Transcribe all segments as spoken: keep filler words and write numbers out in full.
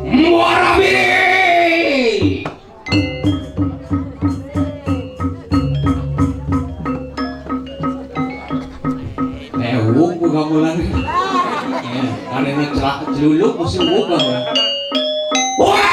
Muara Biri. Eh, wong ku gamelan. Eh, ada yang celak celuluk mesti wong gamelan. Wah!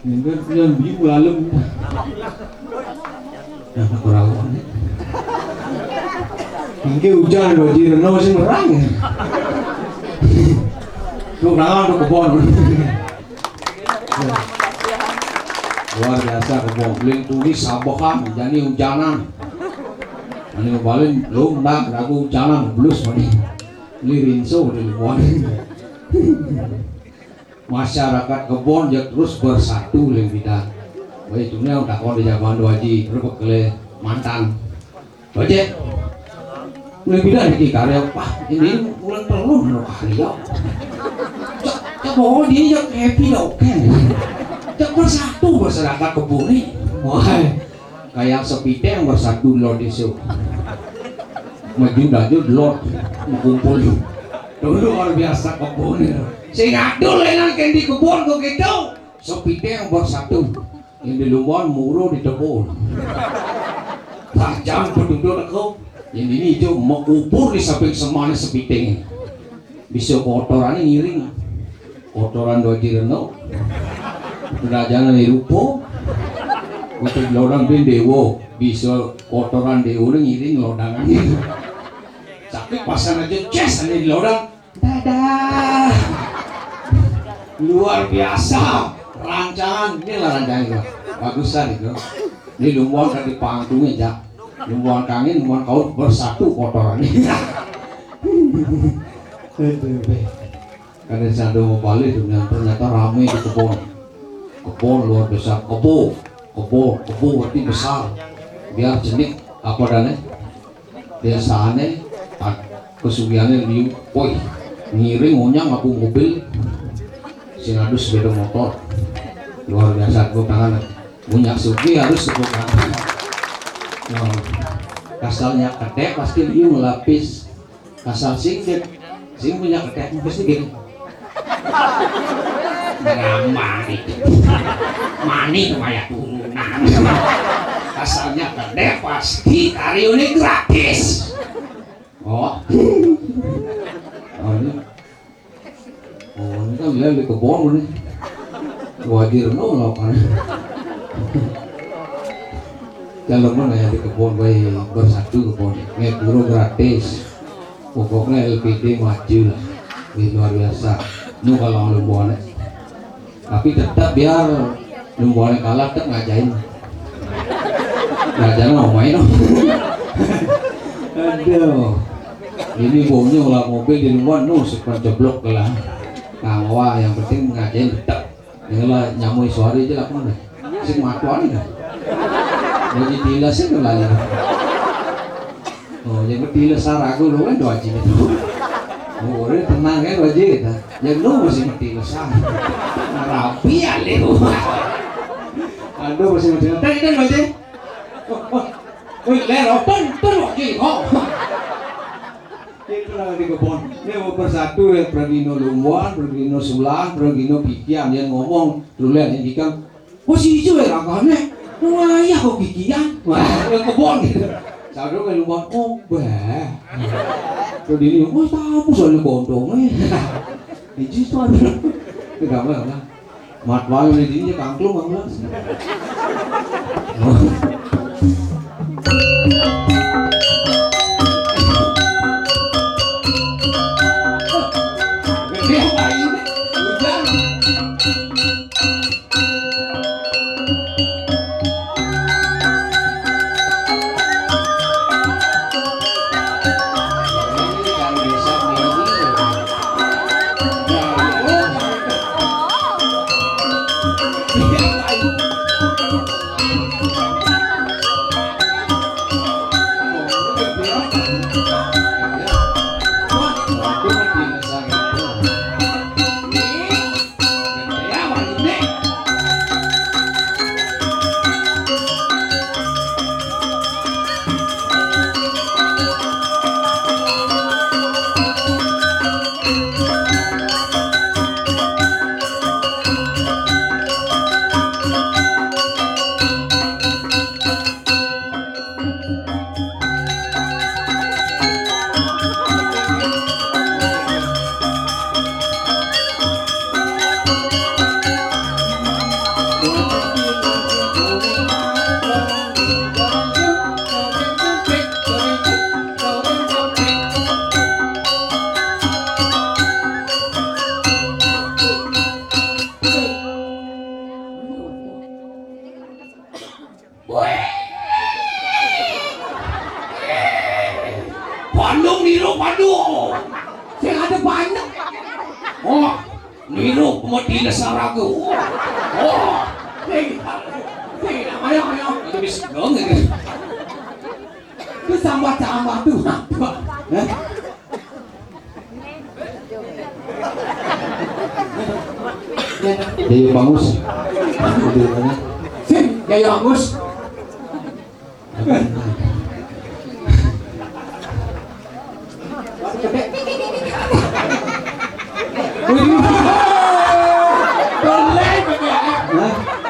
Minggu yang biu lalu. Nah, kurang. Minggu hujan, baju renau sih merang. Tuh, nah, tuh kebon. Luar biasa kebon. Beli tulis sabahan, jadi hujanan. Ini balik, lu ndak ragu hujanan, belus mani. Ini rinso di luar. Masyarakat kebon ya terus bersatu lem bidan. Baik, itunya udah kau di zaman dua Haji, berapa kali mantan. Baik, lem bidan di karya, wah, ini bulan perlu lo karya. Cak, cak bawa dia yang happy dong, kan? Cak bersatu masyarakat kebon nih. Wah, kayak sepiteng bersatu lo di su. Maju daju lot, mengumpul. Dulu luar biasa kebun itu. Sing adul enak yang di kebun kok gitu. Sepiteng bersatu. Yang di luar muru di kebun. Tajam peduduk aku. Yang ini itu mengubur di samping semana sepiteng. Bisa kotorannya ngiring. Kotoran doji reno. Rajanan rupo. Untuk lodang bin dewo. Bisa kotoran dewo ini ngiring lodangan. Tapi pasan aja ces ada di lodang. Dadah. Luar biasa. Rancangan. Inilah rancangan itu. Bagusan itu. Ini lumbuhan dari panggungnya, Jak. Lumbuhan kangin, lumbuhan kau bersatu kotoran. Aduh, be. Kadang saya ada mau balik tuh, ternyata ramai di kebun. Kebun luar biasa, kebun, kebun, kebun berarti besar. Biar jenik apa dane? Biasane, ah, kesugihannya liu, woi, ngiring onyang aku mobil, sing adu sepeda motor. Luar biasa, tepuk tangan. Punya sugi harus tepuk tangan. Nah, kasalnya kedek pasti liu ngelapis. Kasal sing dek, sing punya kedek pasti gini. Ngambang itu. Mani kaya turunan. Asalnya gedé pasti kariune gratis. Oh. Oh, ini. Oh, ini kan dia di kebon ini. Wajir no lakukan. Kalau mana ya di kebon bae bersatu kebon. Nek guru gratis. Pokoknya L P D maju lah. Ini luar biasa. Nu kalau lu boleh. Tapi tetap biar lu boleh kalah tetap ngajain. Ngajain mau main. Aduh. Ini baunya lah mobil di luar nu sepan ceblok lah. Nah, wah, yang penting ngajain tetap. Yang lah nyamui suara aja lah mana. Sing matuan kan. Mau ditilas kan lali. Oh, yang ketilas saragu lu kan doa aja itu. Oh, udah tenang kan doa aja kita. Yang lu masih ketilas sana. Rapi ya lu. Aduh, masih ketilas. Tadi kan doa aja. Oh, oh. Wih, lero, pun, pun, wajib, oh. Itulah di kebon. Ini mau bersatu ya, pergi no lumbuan, pergi no sulan, pergi no pikian. Yang ngomong, dulu yang hikam. Oh, si ijo ya ragane. Wayah kok gigian. Wah, ya kebon gitu. Sadurunge lumbuan, oh, bah. Terus ini, oh, tahu soalnya gondonge. Ini justru ada. Ini gambar, gambar. Mat wae udah dini kangklung, kangklung. Gede apa ini? Hujan. Weh. Bandung niru Bandung. Sing ada banyak. Oh, niru pemati lesaraga. Oh. Sing, sing, ayo, ayo. Itu bisa dong ini. Itu sambat-sambat tuh. Hah? Yayu Mangus. Sip, Yayu Angus. Hah?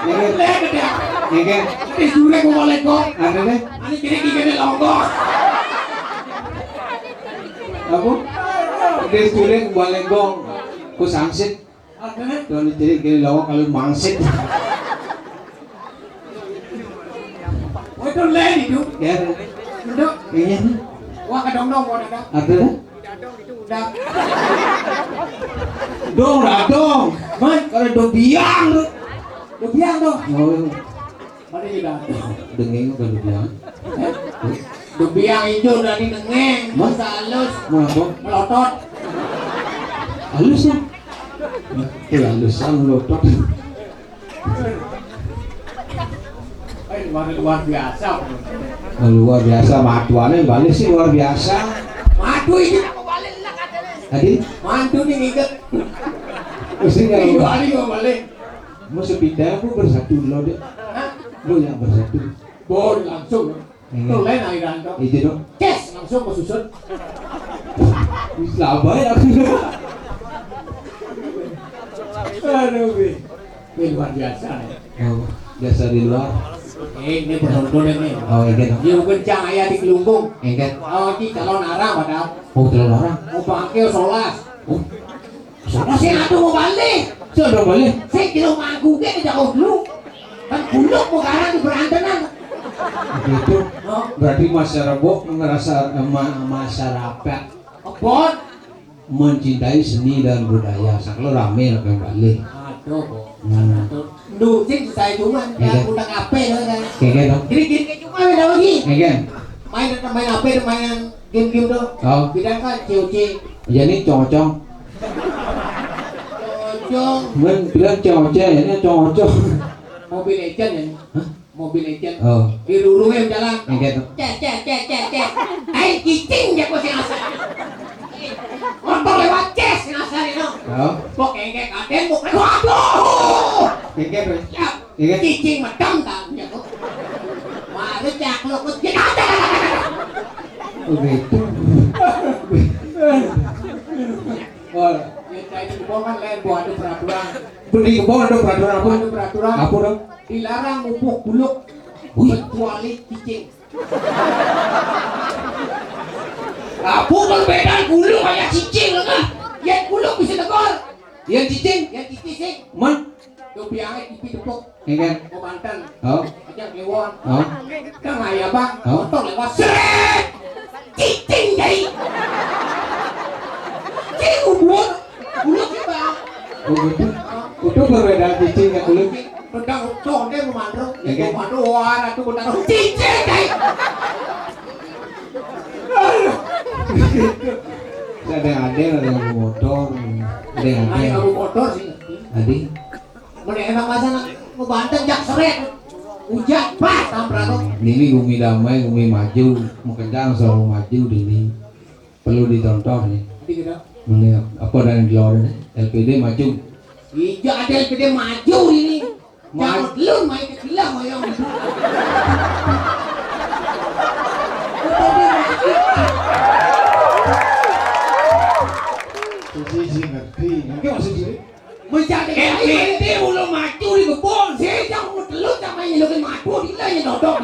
Nggih. Nggih. Wis jurek kok balik kok. Ada deh. Ane kene iki kene longgo. Apa? Wis jurek balik kok. Ku sangsit. Tuh, jadi gini loh, kalau mangsit. Oh, itu lain itu. Ya. Itu. Iya. Wah, kadong-dong, mau ada. Ada dah. Udah. Dong, dah, dong. Man, kalau dong biang lu. Dong biang dong. Oh. Mana juga? Dengeng apa lu bilang? Dubiang ijo dari dengeng, bahasa halus. Mau apa? Melotot. Halus ya? Oke, halusan melotot. Eh, luar, luar biasa. Oh, luar biasa, matuane balik sih luar biasa. Matu iki. Tadi? Matu nih ngiket. Mesti nggak Iya, luar. Hari mau balik. Mau sepindah aku bersatu dulu deh. Hah? Lo yang bersatu. Bol langsung. Iya. Tuh lain aliran tuh. Itu dong. Kes langsung ke susun. Wis lah bae aku. Aduh, Wi. Wi, luar biasa nih. Oh, biasa di luar. Eh, ini penonton ini. Oh, iya, dong. Dia bukan cang ayah di Gelunggung. Iya, dong. Oh, ini calon arang padahal. Oh, calon arang. Mau pakai solas. Oh, solas. Saya ada mau balik. Saya ada balik. Saya kira manggung kan jauh dulu. Kan buluk mau karang di Berantenan. Begitu. Oh. Berarti masyarakat ngerasa, eh, ma-, masyarakat Kebon. Mencintai seni dan budaya. Saklo rame lah yang balik. Aduh, kok. Hmm. Aduh. Duh, sing susah itu mah. Iya. Udah kape lah kan. Iya, iya, dong. Jadi gini cuma beda lagi. Iya, iya. Main, main apa itu, mainan game-game tuh. Oh. Beda kan, C O C. Ya, ini cocong. Cocong. Men, bilang C O C, ya, ini cocong. Mobile Legend ya. Hah? Mobile Legend. Oh. Di rurungnya jalan. Yang kayak tuh. Cek, cek, cek, cek, cek. Tai cicing dia kok sing asal. Motor lewat ces sing asal itu. Oh. Kok kayak kaden, kok, waduh. Yang kayak tuh. Ya. Iya. Cicing medem tak punya kok. Mari cak lo kok. Oh, gitu. Oh, ya, saya di kebon kan lain, Bu, ada peraturan. Bu, di kebon ada peraturan apa? Ada peraturan. Apa dong? Dilarang mupuk buluk. Wih. Kecuali cicing. Apa perbedaan buluk kayak cicing, kan? Ya, buluk bisa negor. Ya, cicing. Ya, cicing sih. Man? Tuh biangnya pipi tepuk. Iya, kan? Mau mantan. Oh. Aja kliwon. Oh. Kan ngaya, Bang. Oh. Motor lewat. Seret! Cicing, jai. Cicing, ubur. Ubur sih, Bang. Oh, gitu. Oh. Itu perbedaan cicing ya, kulit. Pedang, utuh, dia mau mandro. Iya, kan? Waduh, wah, tuh, benar. Cicing, jai. Ada yang ada, ada yang motor. Ada yang ada. Ada yang motor sih. Tadi. Mending enak masa nak mau banten jak seret. Hujan pas tamprak kok. Ini bumi damai, bumi maju, mau kencang selalu maju ini. Perlu dicontoh nih. Nanti kita. Ini apa dan di luar ini? L P D maju. Iya, ada L P D maju ini. Maju. Jangan lu main ke gila mau yang. Sisi, sisi ngerti. Ngerti maksud sisi? Mencari L P D ulo maju di kebon. Sing jang mau telut sama yang nyelukin madu di lah yang dodok.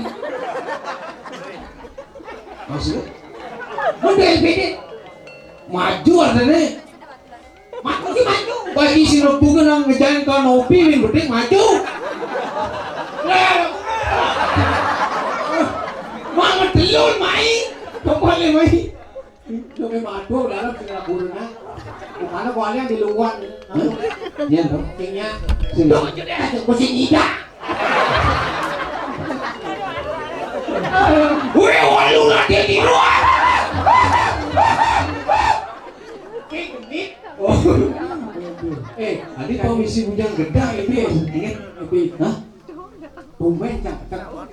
Maksudnya? Mending L P D. Maju artinya. Maju sih maju. Bagi si Nobu kan nang ngejain kanopi, yang penting maju. Lah. Mau telut main. Kembali main. Lu ke madu dalam sing laburna. Bukannya kualian di luar. Iya, dong. Singnya. Sini. Tuh, aja deh, aja. Gua sing ida. Weh, walu nanti di luar. Kayak genit. Oh. Eh, tadi komisi bujang gedang ya, Bi? Ingat? Bi. Hah? Tumben, Cang.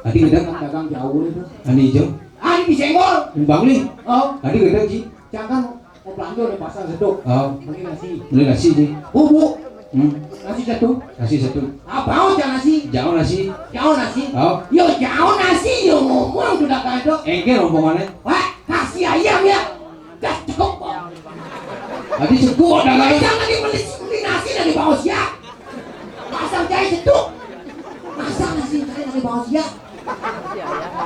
Tadi gedang. Dagang jauh itu. Ani hijau. Ah, ini disenggol. Bang Li. Oh. Tadi gedang, Ji. Cang kan mau belanja di pasar Seduk. Oh. Beli nasi. Beli nasi, Ji. Bu, bu. Hmm. Nasi satu. Nasi satu. Apa, oh, Cang, nasi? Jauh nasi. Jauh nasi. Oh. Yo, jauh nasi, yo ngomong sudah kado. Engke rombongannya. Pak, kasih ayam ya. Dah cukup, Pak. Tadi cukup, dah, Pak. Jangan dibeli, beli nasi dari Bang Osia. Pasang jahe Seduk. Masa nasi jahe dari Bang Osia?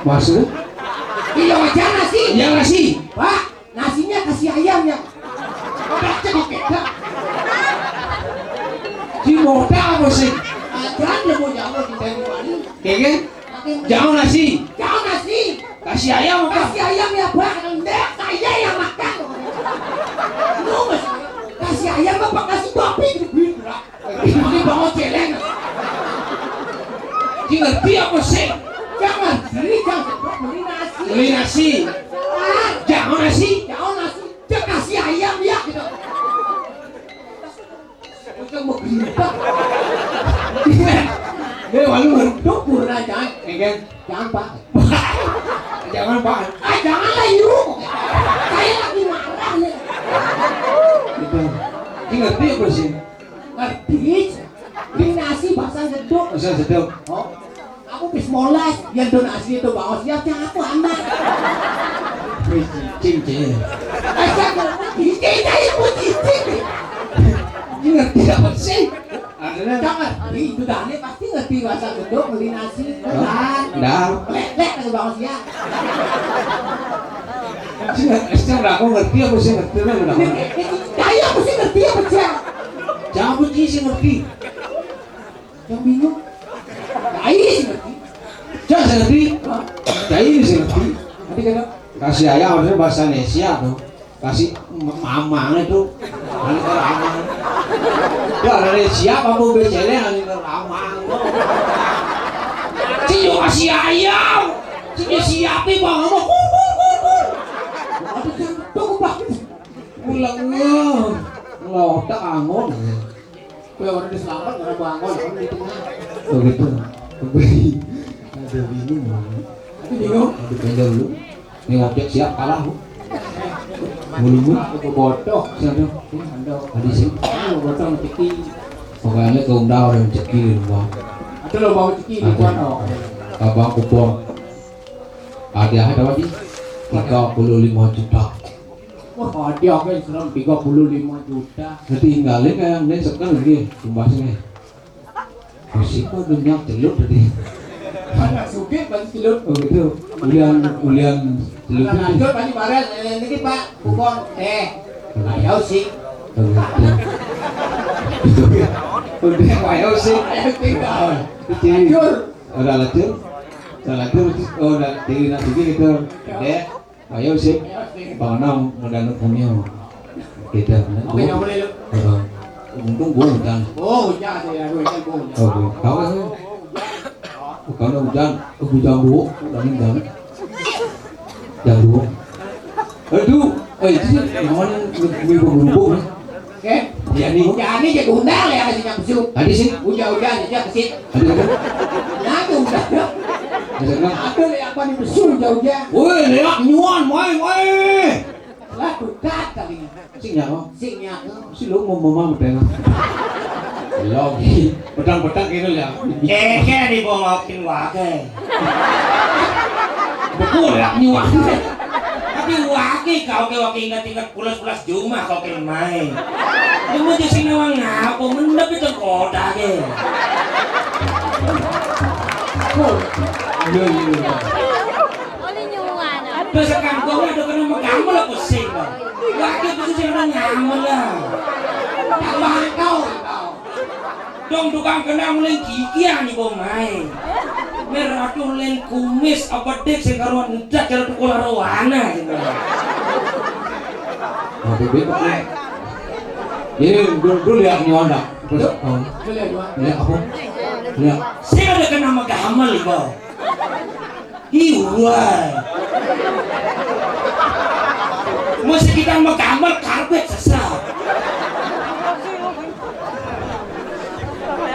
Maksud? Iya, aja nasi. Iya, nasi. Pak, nasinya kasih ayam ya. Udah cek, oke, dah. Di modal apa sih? Aja nemu jauh di Bali. Iya, kan? Jauh nasi. Jauh nasi. Kasih ayam apa? Kasih ayam ya, Pak. Enggak, saya yang makan. Lu, Mas, kasih ayam apa kasih babi? Ini bangun celeng. Dia ngerti apa sih? Jangan, ini jangan beli nasi. Beli nasi. Ah. Jangan nasi. Jangan nasi. Dia kasih ayam ya gitu. Untuk menggelitak. Dia malu. Duk, purna, jangan. Enggak. Jangan, Pak. Jangan, Pak. Ah, janganlah, yuk. Saya lagi marah nih. Gitu. Ini ngerti apa sih? Ngerti. Ini nasi pasang Seduk. Pasang Seduk. Oh. Aku bis molas, yang donasi itu bawa siap, yang aku anak. Wis cicing, Cing. Asal cicing, saya pun cicing. Ini ngerti apa sih? Cang ngerti, itu Dani pasti ngerti bahasa gedok, beli nasi, kan? Ndak. Lek, lek, kata Bang Sia. Sing, sing aku ngerti apa sih ngerti lah, udah. Kayak aku sih ngerti apa, Cang? Jangan aku sih ngerti. Yang bingung. Ayo sih ngerti. Cang sih ngerti. Hah? Cang sih ngerti. Nanti kata kasih ayah harusnya bahasa Indonesia tuh. Kasih mamang itu. Anu ke ramang. Ya, dari siapa mau becele anu ke ramang. Sing yo kasih ayam. Sing yo siape bang ngomong kur kur kur kur. Aduh, jangan tuh bang. Pulang yo. Ngelotak angon. Kowe ora diselamat, ora bangun, ora di tengah. Oh gitu. Aduh, bingung. Aku bingung. Aku pindah dulu. Ini ngojek siap kalah, Bu. Bulu, Bu. Aku bodoh. Siapa? Ada sih. Aku bodoh rezeki. Pokoknya keundang orang rezeki di rumah. Ada lo bawa rezeki di rumah. Abang kupon. Ada apa sih? Tiga puluh lima juta. Wah, hadiah kan serem tiga puluh lima juta. Nanti tinggalin kayak ini sekarang lagi tumbasnya. Masih kok dunia celup tadi. Anak sugih paling celup. Oh gitu. Ulian ulian celup. Nah, lanjut paling bareng. Eh, ini Pak, kupon. Eh, ayo sih. Oh gitu. Udah ayo sih. Ayo tinggal. Lanjut. Udah lanjut. Udah lanjut. Oh, udah tinggi nanti gitu. Dek. Ayo sih, Bang Anam modal punya. Kita. Oke, yang boleh lu. Heeh. Untung gua hujan. Oh, hujan sih ya, gua hujan, gua hujan. Oke. Tahu kan? Bukan hujan, hujan gua, hujan hujan. Hujan gua. Aduh, eh itu sih yang mana gue gue gue. Oke. Ya nih. Jadi jadi undang ya kasih nyampe situ. Tadi sih. Hujan hujan aja ke situ. Ada apa? Nah, tuh udah. Ada apa? Ada yang apa nih besul jauh ya? Woi, lihat nyuan, woi, woi. Lah tuh kata ini. Sing nyawa. Sing nyawa. Si lu mau mau mau tengah. Logi, petang-petang gitu ya. Keke dibongokin wake. Betul ya nyuan. Tapi wake kau ke wake ingat-ingat pulas-pulas jumah kau ke main. Kamu jadi nawang ngapa mendap itu kodak ya. Iya, iya, iya. Terus sekarang gua ada kena megang malah pusing, Bang. Lagi pusing sih orang nyaman lah. Tambah kau, kau. Dong tukang kena mulai gigi ani bomae. Mer atuh len kumis apa dik sing karuan endak cara tukul rowana gitu. Nah, bebek. Ini dulu dulu ya nyuanda. Terus, oh. Dulu ya, Juan. Ya apa? Ya. Saya ada kena megamal iku. Iwai. Mesti kita megamal karpet sesat.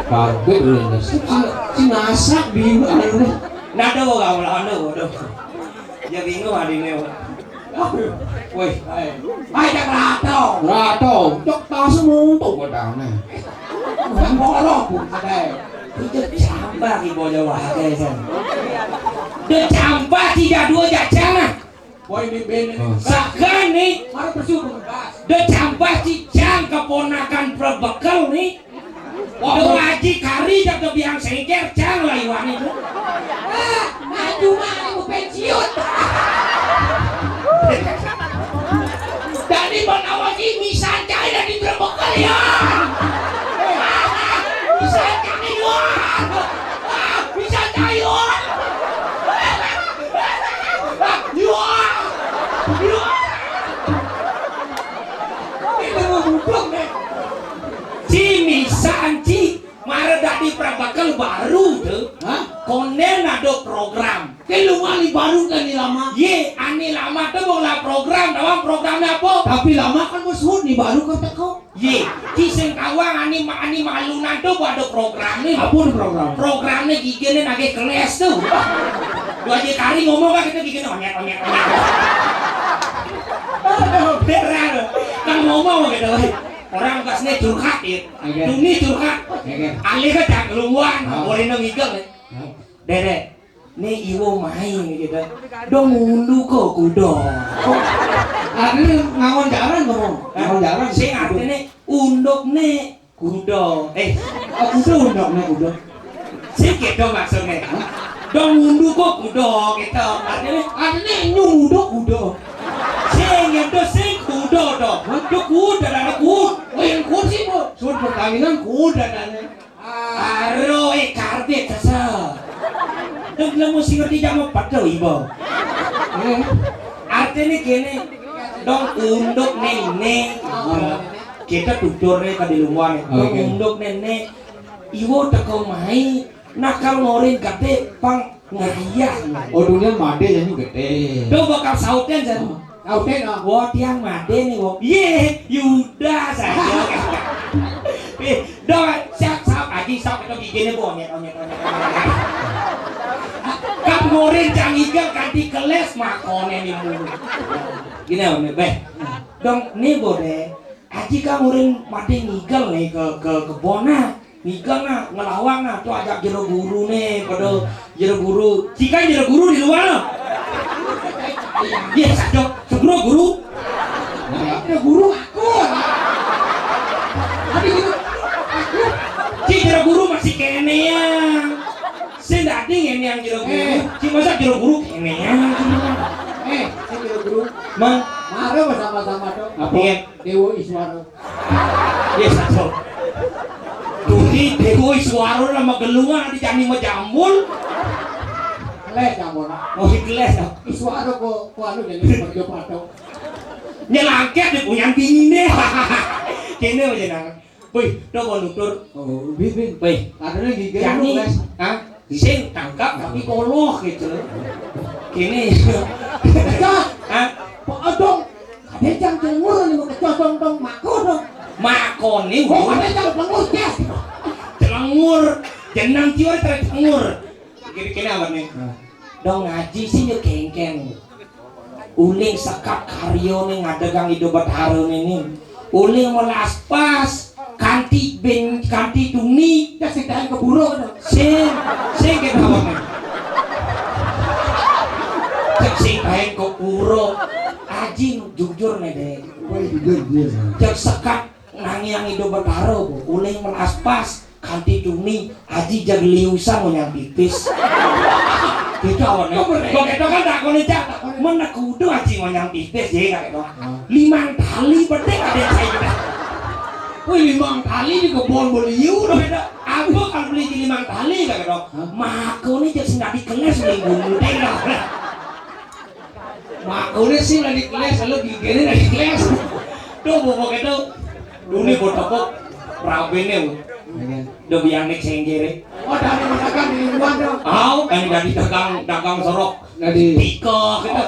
Karpet udah sesat. Si, si nasak di mana? Nada orang, nada orang. Ya bingung adine. Woi, hai. Hai, cak rato. Rato, cok tas mutu kodane. Wong loro bungkete. Itu jambak ibu Jawa akeh, San. De jambak tidak dua jajan ah. Woi, ini bene. Oh. Sakane. Mari bersyukur, Mas. De jambak si jang keponakan prebekel nih. Waduh, Haji Kari jak biang sengker, jang lah iwani tuh. Ah, maju mah aku pensiun. Dari menawa si misan cai dari berbekel ya. Misan cai ya. Misan cai ya. Ya. Ya. Ini mau butuh nih. Ci misan ci mara dadi prabakel baru tuh. Hah? Konden ada program. Ke lu mali baru kan ni lama. Ye, ani lama tuh mau lah program, tawang programnya apa? Tapi lama kan bos hut ni baru kau teko. Ye, ci sing kawang ani ma ani malunan tuh ada program nih. Apa ni program? Programnya gigene nage keles tuh. Dua aja kari ngomong kan kita gigene onyet onyet onyet. Beran. Kan ngomong gitu. Orang kasne curhat ya. Oke. Duni curhat. Oke. Alih ke cak luan, oh. Boleh nang igel ya. Oh. Dere, ne iwo main gitu. Dong undu kok kudo. Artinya ngangon jaran kok. Ngangon jaran. Sing artinya unduk ne Kuda. Eh, oh, kuda unduk né kuda. Sing kéto maksudné. Dong unduk kok kuda kéto. Artiné, artiné nyunduk kuda. Sing kéto sing kuda to. Hah? Kuda dan kuda. Oh, yang kursi, Bu. Sun perkawinan kuda dan. Aro, eh, karpet sesa. Dong lemu sing ngerti jama padha iba. Eh, artiné kéné. Dong unduk néné. Kita tuturné ka di luar. Oke. Unduk néné. Iwo teko mai nakal ngorin kabeh pang ngayah. Oh, dunia madé nyanyi gedé. Do bakal sautén jan. Sautén, ah. Wo tiang madé nih wo. Yé, Yuda saja. Eh, do siap siap aja sok itu giginé bonyet onyet onyet. Kan ngorin jang igal kanti keles makoné nih mulu. Gini, Om, beh. Dong nih bodé. Aji ka murin madé ngigel nih ke, ke kebon nah. Ngigel nah, ngelawang nah, tuh ajak jero guru nih, pada jero guru. Cika jero guru di luar nah. Iya, sadok, sebro guru. Nah, jero guru aku. Tapi guru, aku. Ci jero guru masih kéné ya. Sing dadi ngéné yang jero guru. Eh. Ci masa jero guru kéné ya. Eh, sing jero guru. Mang. Maro sama-sama dong. Apa? Iya. Déwa Iswara. Iya, satu. Duni Déwa Iswara nama gelungan di jani majambul. Keles jambul. Oh, si keles ya. Iswara kok, kok anu jadi kerja patok. Nyelangkét di punyan dingin deh. Kéné aja nang. Wih, do mau nutur. Oh, bin, bin. Wih. Ada lagi gaya Jani. Keles. Hah? Sing tangkap tapi koloh gitu. Kéné. Cah. Hah? Pak Odong. Kadé jang celengur nih mau kecosong dong, mako dong. Mako nih. Oh, kadé jang celengur, Cah. Celengur. Jenang jiwa terus celengur. Gini-gini apa nih? Nah. Dong ngaji sih yo kéngkén. Uling sekat karyoné ngadegang Ida Betarané nih. Uling melas pas kanti ben kanti duni. Ya sing taén keburu to. Sing, sing kéto awaké. Cék sing taén keburu. Aji jujur né, Dék. Oh, jujur, jujur. Cék sekat nangiang Ida Betara, Bu. Uling melas pas. Kanti duni, aji jag liusan ngonyang pipis. Gitu awané. Kok kéto kan takoné, Cak? Mén kudu aji ngonyang pipis, yé, kéto. Limang tali bedé kadé saya. Wih, limang tali di kebon beliur, kéto. Apa kalau beli di limang tali, kéto? Hah? Mako nih jadi sing dadi keles beli bulu, kéto. Makoné sing lagi keles, lalu giginé lagi keles. Tuh, pokoknya tuh. Dunia botokok, rabéné. Iya. Udah biang nih cenggéré. Oh, dari dagang di luar dong. Au, kan dari dagang, dagang sorok. Dari Tika, kita.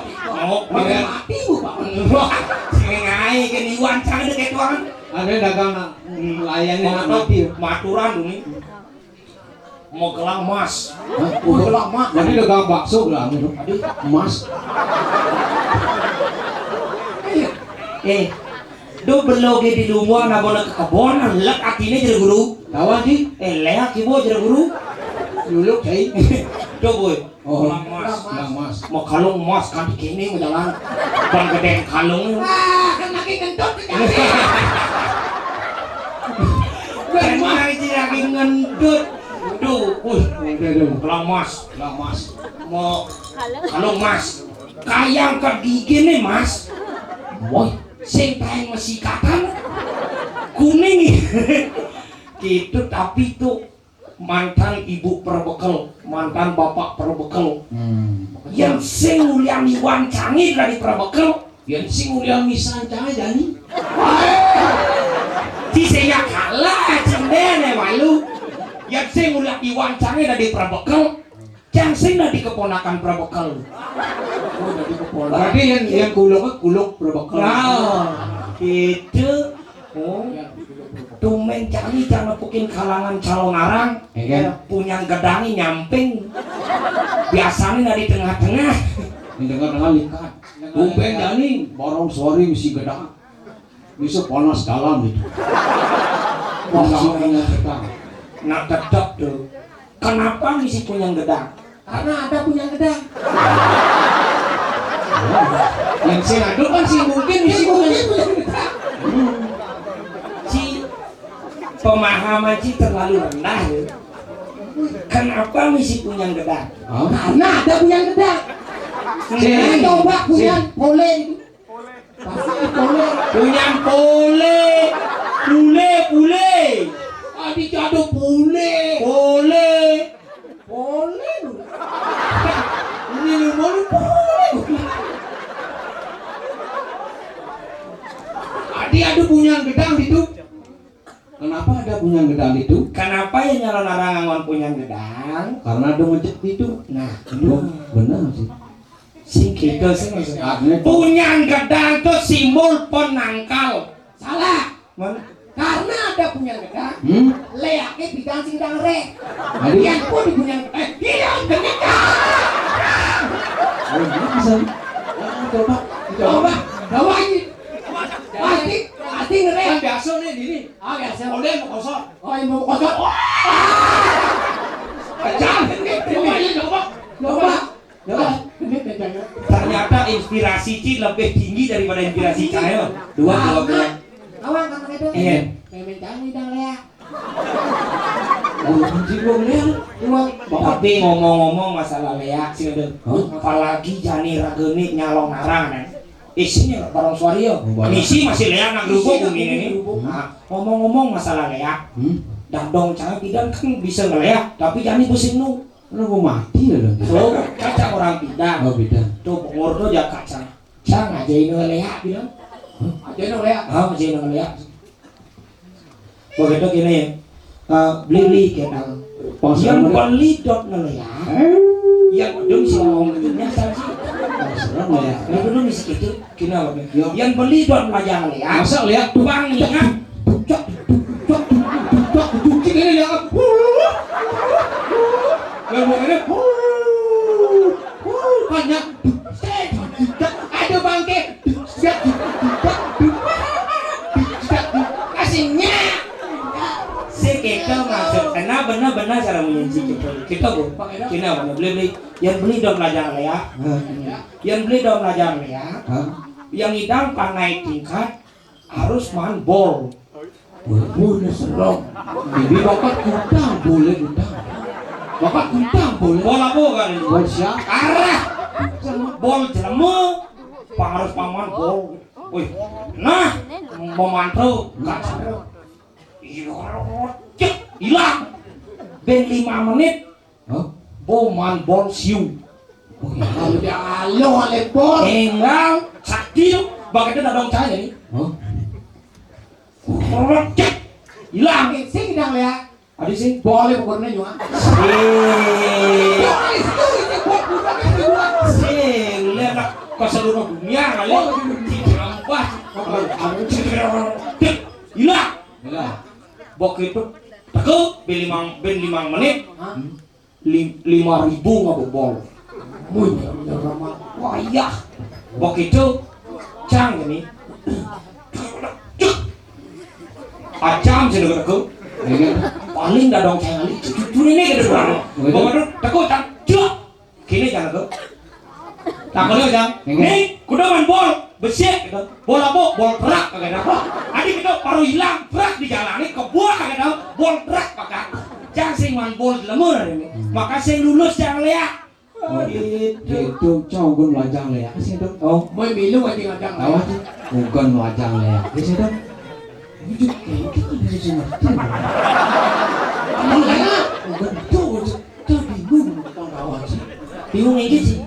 Oh, pakai mati, Bu, Pak. Wah, sing aé ke Iwan, jangan deket tuangan. Ada dagang, hmm, layannya. Mau mati. Maturan, dunia. Mau gelang emas. Hah? Mau gelang emas. Jadi dagang bakso gelang itu. Aduh. Emas. Eh, do belo gé di lumuan, abon ke kebon, lek atiné jero guru. Tahu, Ji? Eh, léak ibu jero guru. Yuluk, Cai. Do, boy. Oh, gelang emas. Gelang emas. Mau kalung emas kan kéné mau jalan. Bang gedé kalung. Ah, kan lagi ngentut. Kan lagi ngentut. Duh, wih, gelang emas, gelang emas. Mau kalung emas. Kayang ke gigi nih, Mas. Woi, sing taén mesikatan. Kuning. Gitu, tapi tuh mantan ibu perbekel, mantan bapak perbekel. Hmm. Yang sing nguliang Iwan Cangé dari perbekel. Yén sing nguliang misan cangé jani. Ci saya kalah cendéné malu. Yén sing nguliang Iwan Cangé dadi prabekel. Cang sing dadi keponakan prabekel. Oh, dadi keponakan. Berarti yang, yang kuluk, kuluk prabekel. Nah, gitu. Oh. Tumben Cangé jangan nepukin kalangan calon arang. Iya, kan? Punya gedangnya nyamping. Biasanya nggak di tengah-tengah. Di tengah-tengah likat. Tumben jani, barang suari misi gedang. Bisa panas dalam itu. Wah, sama ingat gedang. Nah, tetep tuh. Kenapa misi punya gedang? Karena ada punya gedang. Yang sing anu kan sing mungkin misi punya gedang. Si Pemahaman Ci terlalu rendah, ya. Kenapa misi punyan gedang? Hah? Karena ada punyan gedang. Hmm. Coba punyan pole gitu. Pasti pole. Punyan pole. Pule, pule. Adi jado pule. Pole. Pole lu. Ini lu mau lu pole. Adi ada punyan gedang gitu. Kenapa ada punyan gedang itu? Kenapa ya nyalon orang nganggon punyan gedang? Karena ada ngejek itu. Nah, benar sih. Sing gitu sih maksudnya. Artinya punyan gedang tuh simbol penangkal. Salah. Mana? Karena ada punyan gedang, hmm? Leake bidang sing gedang re. Aduh. Yang pun di punyan, eh, iya, bener. Oh, ini bisa. Oh, coba, coba. Coba, coba ini. Pasti, pasti ngere. Kan biasa nih, ini. Ah, biasa. Oleh mau kosong. Oh, yang mau kosong. Wah! Pecah. Coba, ya, coba. Coba. Coba. Ternyata inspirasi Ci lebih tinggi daripada inspirasi saya. Dua, dua, dua. Awang kata itu. Iya. Memen kami dang lea. Oh, Ci belum lea. Belum. Tapi ngomong-ngomong masalah lea sih ada. Hah? Apalagi jani ragene nyalon arang, eh. Isinya barang suario. Oh, barang. Misi masih lea nang gerubuk bumi ini. Nah, ngomong-ngomong masalah lea, hmm? Dadong cang pidan kan bisa ngelea, tapi jani pusing nu. Lu mau mati ya dong? So, kaca orang pidan. Oh, pidan. Tuh, pengurus tuh ya kaca. Cang aja ini ngelea bilang. Hah? Aja ini ngelea. Ah, aja ini ngelea. Begitu gini ya. Eh, beli-beli kita. Yang beli dot ngelea. Eh? Yang udah bisa ngomong itu nyasar sih. Oh, serem ya. Yang udah bisa gitu. Kenapa? Ya. Yang beli dot pajang lea. Masa lea? Tukang ingat. Tukang ini ya. Yang mau ini. Banyak. Ada bangke. Kasihnya. Si kita maksud, karena benar-benar cara menyaji kita. Kita bu, kita benar beli-beli. Yang beli dot pajang lea. Yang beli dot pajang lea. Hah? Yang idang panai tingkat harus maan bol. Boleh serong. Ini bapak kutang, boleh kutang. Bapak kutang, boleh. Bol apa kan ini? Bol siapa? Arah. Bol jelema. Pang harus paman bol. Wih. Nah, memantau kaca. Iya, cek, hilang. Ben lima menit. Hah? Bo maan bol siu. Oh, iya. Kalau dia alo ale bol. Enggal, sakti, bakal dia dadong cahaya nih. Hah? Cek, hilang. Sing dang ya. Adi sih. Boleh pokoknya nyua. Sing. Boleh situ, itu buat budak itu buat. Sing, lihat lah ke seluruh dunia kali. Oh, iya. Ditambah. Cek, hilang. Hilang. Bok itu, teke, ben limang, ben limang menit. Hah? Lim-, lima ribu ngabobol. Mun, ya, ya, Rama. Wayah. Begitu, cang gini. Cuk. Acam sih dekat aku. Iya. Paling dadong cang ali. Cucu ini ke depan. Begitu. Begitu, teko, cang. Cuk. Kini cang aku. Takutnya, cang. Iya. Nih, kuda main bol. Besik gitu. Bol apa? Bol truk kagak ada. Adi gitu baru hilang truk di jalan ini kebuah kagak ada. Bol truk kagak. Cang sing maan bol lemur ini. Hmm. Maka sing lulus cang lea. Oh, itu. Itu cang ugun melajang lea. Sih dong. Oh. Mau milu aja ngajang. Tahu aja. Ugun melajang lea. Sih dong. Itu kayak gitu bisa ngerti. Emang enak. Ugun tuh. Tuh bingung, tong kawan sih. Bingung ini sih.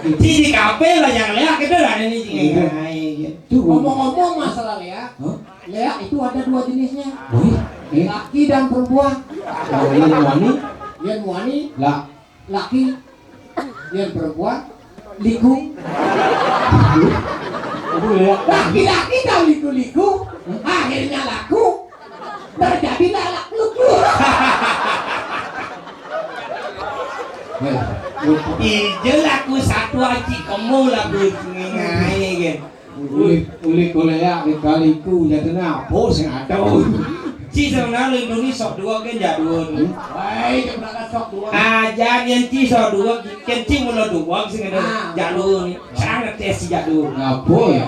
Di, di kafe lah yang lea kita lah ini sih. Iya. Nah, iya. Tuh. Ngomong-ngomong masalah lea, hah? Lea itu ada dua jenisnya. Oh, iya? Laki dan perempuan. Oh, iya, wani? Yang wani, lah, laki, yang perempuan, liku. Aduh, ya. Laki-laki tahu liku-liku, akhirnya laku. Terjadilah lakluk lu. Ije laku satu aji kemu laku ngai kan. Uli, uli kuliah di kaliku jadi apa sing ada. Ci sebenarnya Indonesia sok dua kan jadul. Baik, berangkat sok dua. Aja yang ci sok dua, kan ci mula dua sing ada jadul. Sangat tes si jadul. Apa ya?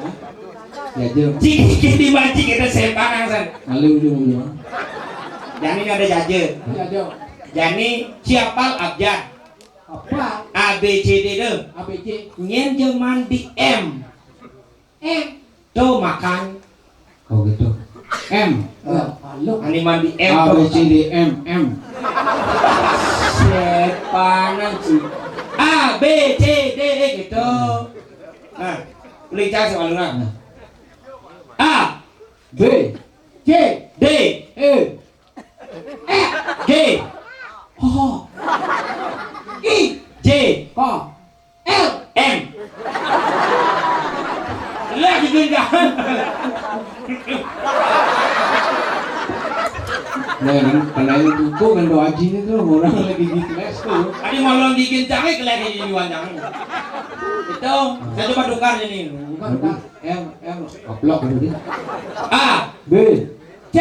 Jaja. Cik, cik, di mana cik kita sembarang, san. Lalu, lalu, lalu. Jani ada jaja. Jaja. Jani siapa abjad? Apa? A B C D deh. A B C. Nyen jaman di M. M. Tuh makan. Oh gitu. M. Eh, halo. Ani mandi M A B C D M M. Sepanan sih. A B C D gitu. Nah, lincah sih malu nah. A B C D E F G H I J K L M. Lah, gitu, jangan. Nah, kan, kalau yang buku kan doa jin itu orang lagi gitu les tuh. Tadi mau lagi kencang, eh, kelihatan di luar jangan. Itu, saya coba tukar ini. Bukan, bukan. M, M, goblok gitu. A, B, C,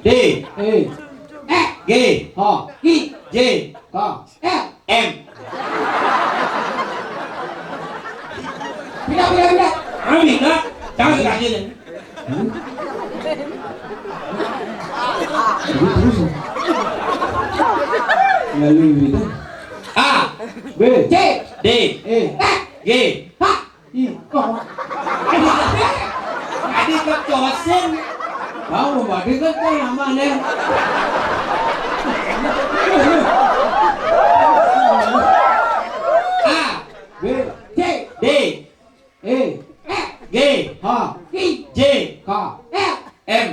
D, E, F, G, H, I, J, K, L, M. Pindah, pindah, pindah. Kami enggak. Jangan kasih. Hmm? Jadi terus ya? Lalu gitu. A, B, C, D, E, F, G, H. Ih, kok? Adi kecosin. Kau mau balik kan kau yang mana? A, B, C, D, E, F, G, H, I, J, K, L, M.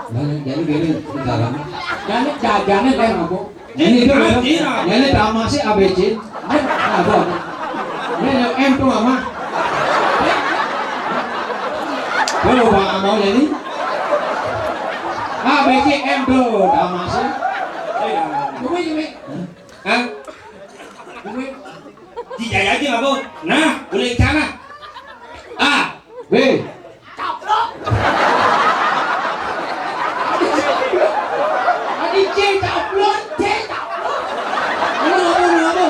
Nah, jadi gini, di dalam. Jadi jajanan kayak apa? Ini itu, ini drama sih A B C. Ini apa? Ini yang M tuh, Mama. Lo lupa mau jadi? A B C M tuh, drama sih. Cumi, cumi. Hah? Cumi. Dijajah aja, Mama. Nah, boleh ke sana. A. B. Caplok. Adi C caplok, C caplok. Lu apa, lu apa?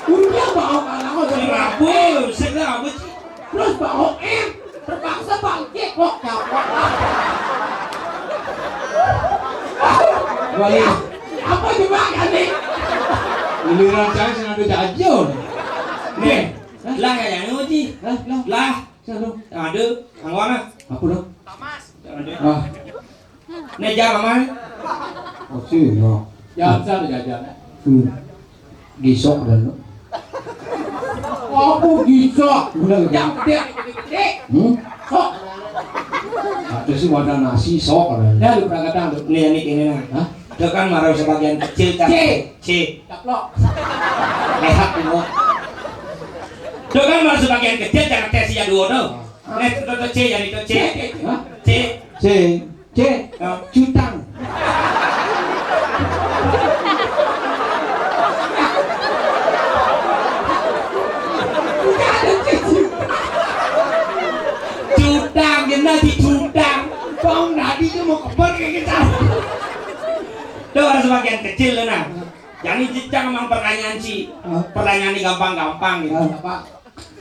Udah bawa kalah kok. Sing apa? Sing apa, Ci? Terus bawa M, terpaksa bangkit kok caplok. Balik. Apa coba kali? Giliran saya sing ada jajo. Nih, lah kayaknya, Ci. Lah, lah. Lah. Sano. Ada, angwang ah. Apa dah? Ada. Ah. Nek jam apa? Oh, sih, no. Ya, bisa ada jajan. Hmm. Gisok dan no. Apa gisok? Bener. Yang gede, gede, gede. Hmm? Sok. Ada sih wadah nasi sok ada. Ya, lu pernah kata lu. Nih, ini, ini, nah. Hah? Itu kan marah sebagian kecil kan. C. C. Caplok. Rehat dulu. Itu kan marah sebagian kecil jangan tes ya dua tuh. Nih, itu tuh C ya itu C. Hah? C. C. C. Oh. Cutang. Cutang, kena di cutang. Bang, tadi tuh mau keper kayak gitu. Tuh harus bagian kecil tuh, nah. Jadi jejak emang pertanyaan sih. Hah? Pertanyaan ini gampang-gampang gitu. Hah, apa?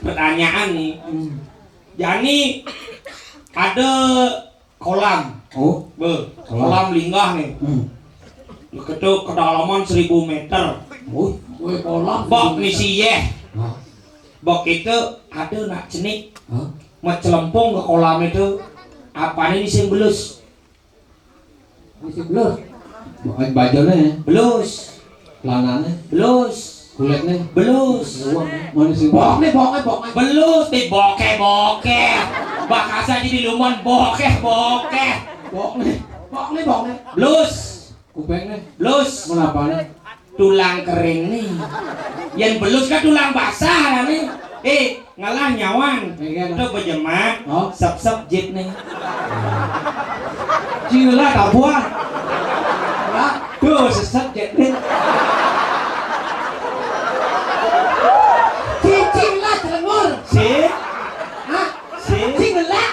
Pertanyaan nih. Hmm. Jadi ada kolam. Oh, be, kolam. Kolam linggah nih. Hmm. Itu kedalaman seribu meter. Oh, woi, kolam. Bok seribu meter. Misi yeh. Hah? Bok itu ada nak cenik. Hah? Mau celempung ke kolam itu. Apanya nih sing belus? Isi belus. Ba-, bajone. Belus. Lanane. Belus. Kulitne. Belus. Uang. Mana sih? Bokne, bokne, bokne. Belus, di bokeh-bokeh. Bahasa di lumon bokeh-bokeh. Bokne. Bokne, bokne. Belus. Kupingne. Belus. Menapane? Tulang kering nih. Yang belus kan tulang basah lah nih. Eh, ngelah nyawang. Iya, iya. Tuh bejemak, oh, sep-sep jit nih. Cila tabuan. Lah, tuh sesep jit nih. Cicing lah celengur. Si? Hah? Si? Cing lah.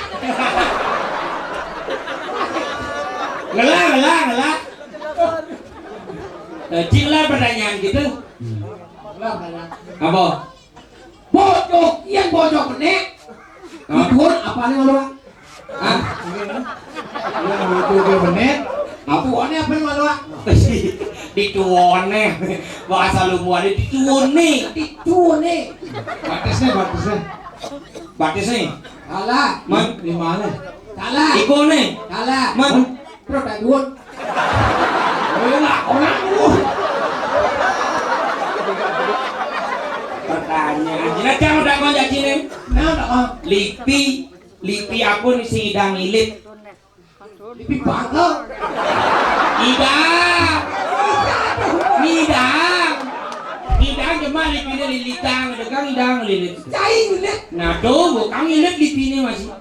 Ngelah, ngelah, ngelah. Eh, cing lah pertanyaan gitu. Apa? Bojok, yang bojok benek. Hah? Dituon apane malu, Pak? Hah? Yang bojok benek. Apa? Dituone apane malu, Pak? Dituone. Bahasa lu muane dituone. Dituone. Batisnya, batisnya. Batisnya. Salah. Man. Di mana? Salah. Ikone. Salah. Man. Terus tak duun. Oh, iya, lah, orang duun. Pertanyaan. Jina jang udah kau jajine. Nah, tak kau. Lipi, lipi apa nih sing idang ilit? Lipi bangkel. Idang. Idang. Idang cuma lipine lilitang, degang idang lilit. Cai lilit. Nah, tuh, bukan lilit lipine masih.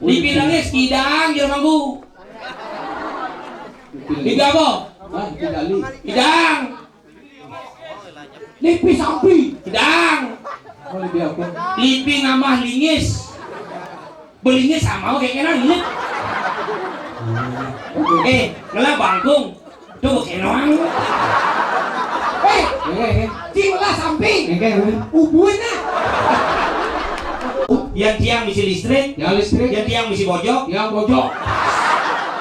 Lipi nangis, idang, dia manggu. Lipi apa? Hah? Lipi kali. Idang. Lipi sampi. Idang. Oh, lipi apa? Lipi nambah lingis. Belingis sama kayak kena ini. Eh, ngelah bangkung. Tuh, kenoang. Eh, eh, eh. Cing lah sampi. Oke, oke. Ubun lah. Yang tiang misi listrik. Yang listrik. Yang tiang misi bojok. Yang bojok.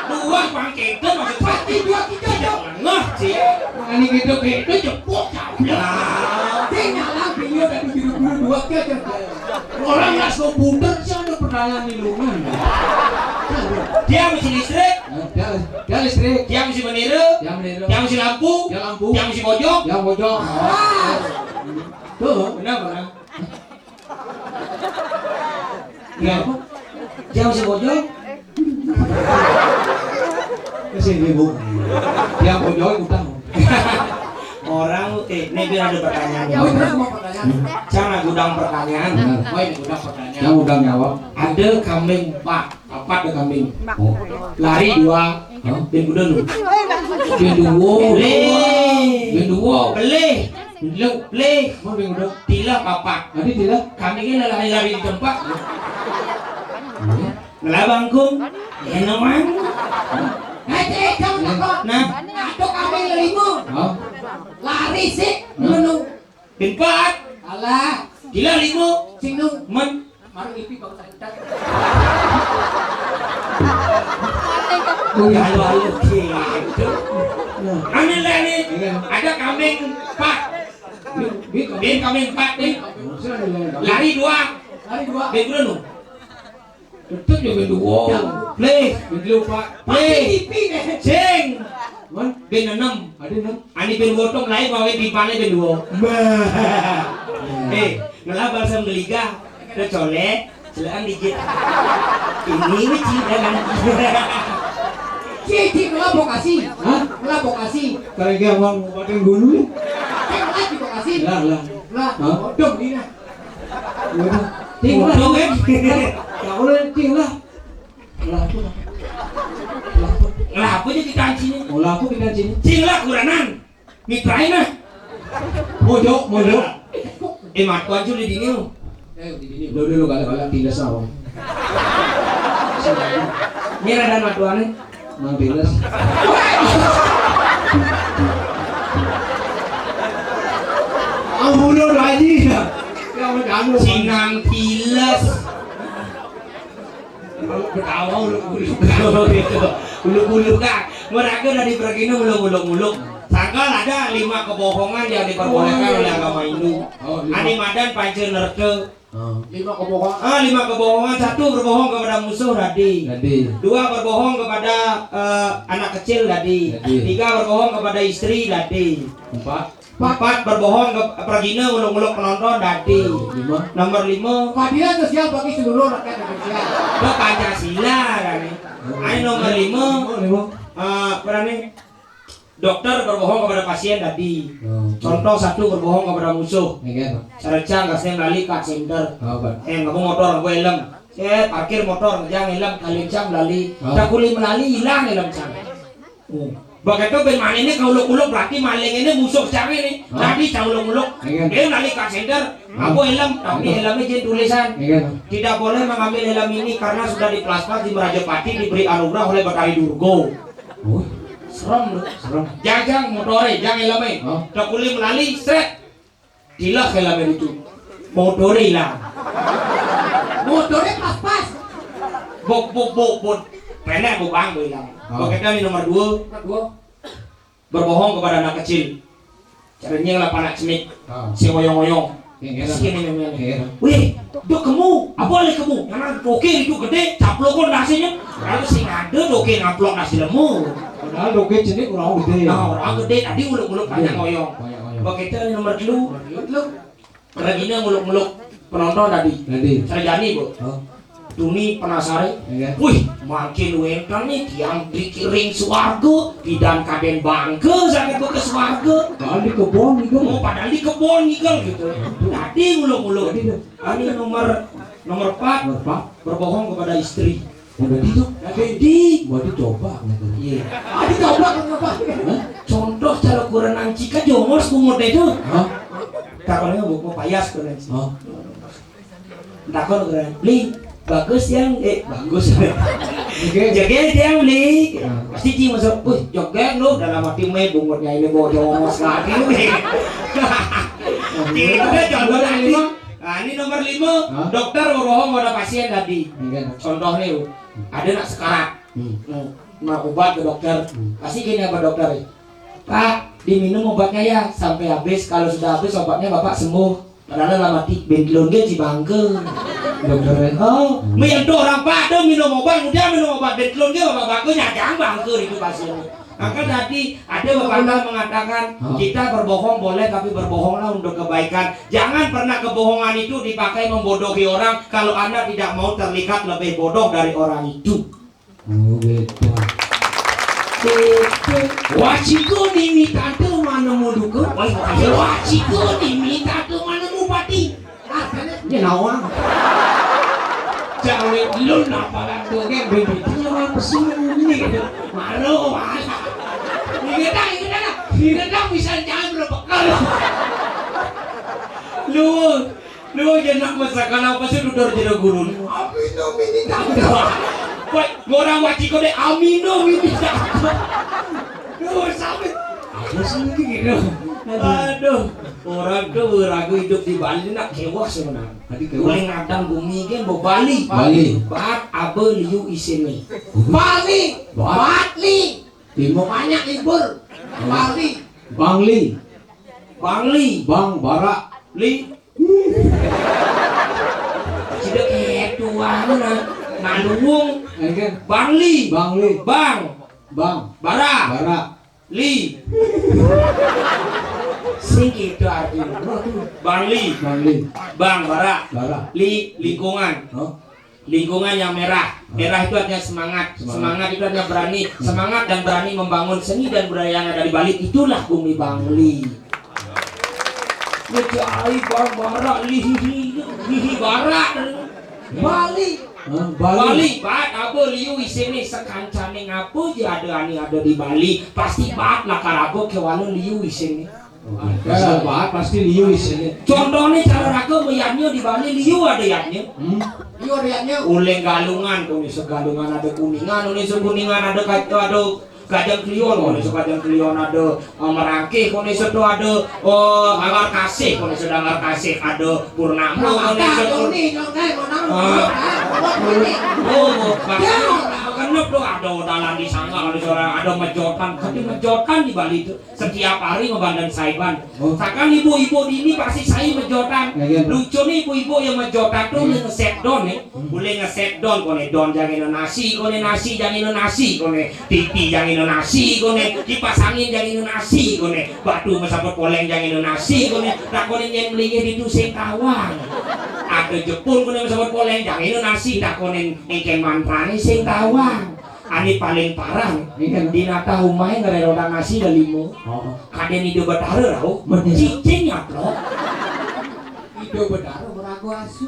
Dua pangketen maksud pasti dua tiga jam. Ngeh, sih. Ini gitu, gitu, jepuk, jauh. Nah. Dia nyala, dia dari biru-biru dua tiga jam. Orang nggak komputer sih ada pertanyaan di rumah. Dia misi listrik. Nah, dia, dia listrik. Dia misi meniru. Dia meniru. Dia misi lampu. Dia lampu. Dia misi bojok. Dia bojok. Ah. Tuh, benar, benar. Ya, apa? Dia misi bojok. Ke sini, Bu. Dia bojok utang. Orang, eh, ini biar ada pertanyaan. Oh, itu semua pertanyaan. Jangan gudang pertanyaan. Benar. Oh, ini gudang pertanyaan. Yang udah nyawab. Ada kambing empat, empat ada kambing. Oh. Lari dua, hah? Bin kuda lu. Bin dua. Belih. Bin dua. Belih. Lu, belih. Mau bin kuda. Tilah papat. Tadi tilah. Kambingnya lari-lari di tempat. Hmm. Ngelah bangkung. Ya, no, man. Eh, eh, jangan takut. Nah. Aduh, kambing lima. Hah? Lari sih, hmm, menung. Bin empat. Alah. Gila lima. Sing nung. Men. Marung ipi bang tak. Oh, ya, lalu gitu. Nah. Ambil dah nih. Iya. Ada kambing empat. Bin, bin, bin kambing empat nih. Lari dua. Lari dua. Bin dulu. Tetep ya bin dua. Play. Bin dua, Pak. Play. Sing. Man? Bin enam. Ada enam. Ani bin wotong lain, mau bin paling bin dua. Bah. Eh, ngelah balsam geliga. Udah colek, celekan dikit. Ini mah cinta kan. Cici, ngelah bokasi. Hah? Ngelah bokasi. Kalau dia mau ngobatin gunung. Eh, ngelah di bokasi. Lah, lah. Lah, hah? Odong, Dina. Iya, Bang. Ting lah. Odong, eh. Ya Allah, ting lah. Lah, apa? Lah, apa? Lah, apa jadi kancingnya? Oh, lah, apa kita sini? Ting lah, kuranan. Mitrain lah. Mojo, mojo. Eh, matuan sudah di dini. Eh, di dini. Dulu, dulu, galak-galak, tindas lah, Bang. Ini ada matuannya. Mang Tiles. Ampun, Haji. Ya, udah, anu. Cinang Tiles. Ketawa uluk-uluk. Gitu. Uluk-uluk, Kak. Mereka dari pergi ini uluk-uluk-uluk. Sangkal ada lima kebohongan yang diperbolehkan oleh agama Hindu. Oh, lima. Ani madan panca nerka. Oh. Lima kebohongan. Ah, lima kebohongan. Satu, berbohong kepada musuh, dadi. Dadi. Dua, berbohong kepada, eh, anak kecil, dadi. Dadi. Tiga, berbohong kepada istri, dadi. Empat. Empat, berbohong ke pragina, nguluk-nguluk penonton, dadi. Lima. Nomor lima. Keadilan sosial bagi seluruh rakyat Indonesia. Ke Pancasila kan ni. Oh. Ai nomor lima. Lima, lima. Eh, apa ni? Dokter berbohong kepada pasien, dadi. Oh. Contoh satu, berbohong kepada musuh. Iya, Pak. Sarencang kasih melali card center. Oh, Pak. Eh, ngaba motor, ngaba helm. Eh, parkir motor, ngejang helm, kali cang melali. Oh. Dah kuli melali, hilang helm cang. Oh. Begitu ben maling ini kauluk-uluk, berarti maling ini musuh cang ini. Oh. Tadi cang uluk-uluk. Iya. Dia melali card center, ngaba helm, tapi helmnya jadi tulisan. Iya. Tidak boleh mengambil helm ini karena sudah diplastar di Merajapati, diberi anugerah oleh Betari Durgo. Oh. Serem lu. Serem. Jang, jang, motore, jang helme. Oh. Dah kuli melali, sret. Dilah helme itu. Motore hilang. Motore pas-pas. Bok, bok, bok, bok. Penek, bok, bang, bok hilang. Oh. Bok, kita ni nomor dua. Nomor dua. Berbohong kepada anak kecil. Caranya lah panak cemik. Ah. Si ngoyong-ngoyong. Iya, iya. Miskin ini memang. Iya. Wih, dok kamu, apa lagi kamu? Karena oke itu gede, caplok kok nasinya. Lalu sing ada doke ngaplok nasi lemu. Padahal doke cenik orang gede. Nah, orang gede tadi uluk-uluk banyak ngoyong. Banyak ngoyong. Begitu ini nomor telu. Nomor telu. Lagi ini nguluk-nguluk penonton tadi. Tadi. Sarjani, Bu. Oh. Tuni penasare. Iya. Wih, makin wénten nih tiang dikiring swarga, pidan kadén bangga saking ke swarga. Padahal di kebon gitu. Oh, padahal di kebon gitu. Tadi nguluk-nguluk. Tadi tuh. Ini nomor, nomor empat. Nomor empat. Berbohong kepada istri. Udah di tuh. Nah, jadi. Mau dicoba gitu. Iya. Ah, dicoba kenapa? Hah? Contoh cara kurang ancika jongos bungut itu. Hah? Takonnya bu, mau payas kurang ancika. Hah? Takon kurang. Li, bagus yang, eh, bagus. Oke. Joget yang, Li. Nah. Pasti dia masuk, "Wih, joget lu." Dalam hati, "Meh, bungutnya ini bawa jongos lagi." Gitu deh, contoh tadi. Nah, ini nomor lima. Hah? Dokter berbohong pada pasien tadi. Iya. Contohnya, Bu, ada nak sekarat. Hmm. Hmm. Nah, obat ke dokter. Hmm. Pasti gini apa dokter, ya? "Pak, diminum obatnya ya sampai habis. Kalau sudah habis obatnya Bapak sembuh." Padahal dalam hati, "Bentlon ge cibangke." Dokter, oh, hmm. Mien tuh orang Pak tuh minum obat, udah minum obat Bentlon ge Bapak bangke, nyajang bangke itu pasien. Maka tadi ada pepatah mengatakan, hah? Kita berbohong boleh, tapi berbohonglah untuk kebaikan. Jangan pernah kebohongan itu dipakai membodohi orang kalau Anda tidak mau terlihat lebih bodoh dari orang itu. Oh, gitu. Gitu. Waciko dimitante manemu duka. Waciko dimitante manemu pati. Artinya, dia nawang. Cawe lu napa tuh, kayak bibitnya apa sih ini? Malu, wah. Ingetan, ingetan, ingetan bisa jangan berapa kali. Lu, lu aja nak masakan apa sih, lu dari jero gurun? Amino mini tante. Woi, orang waciko deh, amino mini tante. Lu sampai apa sih ini gitu? Aduh, orang tuh beragu hidup di Bali nak kewah sebenarnya. Tadi kewah. Uling adang bumi kan bo Bali. Bali. Bat abe liu isine. Bali. Bat. Batli. Timur. Banyak libur. Bali. Bangli. Bangli. Bang Bara. Li. Sida ketuan nah. Naluwung. Enggak. Bangli. Bangli. Bang. Bang. Bara. Bara. Li. Sing gitu artinya. Bangli. Bangli. Bang Bara. Bara. Li, lingkungan. Oh. Lingkungan yang merah. Merah itu artinya semangat. Semangat. Semangat itu artinya berani. Hmm. Semangat dan berani membangun seni dan budaya yang ada di Bali. Itulah bumi Bangli. Ngejai Bang Bara, lihihi, lihi Bara. Bali. Hah? Bali. Bali, bat abe liu isine, sekancane ngapa je ada ane ada di Bali, pasti bat lakar abe kewala liu isine. Bisa bat pasti liu isine. Contohnya cara raga meyatnya di Bali, liu ada yatnya. Hmm. Liu ada yatnya. Uling Galungan, kone segalungan ada Kuningan, kone sekuningan ada kacau, ada Kajang Klion, kone sekajang Klion ada, eh, Merangkih, kone setu ada, eh, Anggar Kasih, kone setu Anggar Kasih ada Purnama, kone setu. Ah. Oh, oh, oh, Kenep tuh, ada odalan di sana, ada suara, ada mejotan. Tapi mejotan di Bali tuh setiap hari ngebandan saiban. Oh. Misalkan ibu-ibu di ini pasti saya mejotan. Ya, ya. Lucu nih ibu-ibu yang mejotan tuh, ya, ngeset don nih. Hmm. Boleh ngeset don, kone don jangan nasi, kone nasi jangan nasi, kone T V jangan nasi, kone kipas angin jangan nasi, kone batu mesaput poleng jangan nasi, kone takonin yang melingin itu sing tawang. Ada jepun kone mesaput poleng jangan nasi, takonin engken mantrane sing tawang. Ane paling parah, iya, dina tahu main ngare roda nasi da limo. Oh. Kadene Ida Betara rauh, bener, cicing nyaplok. Ida Betara meragu asu.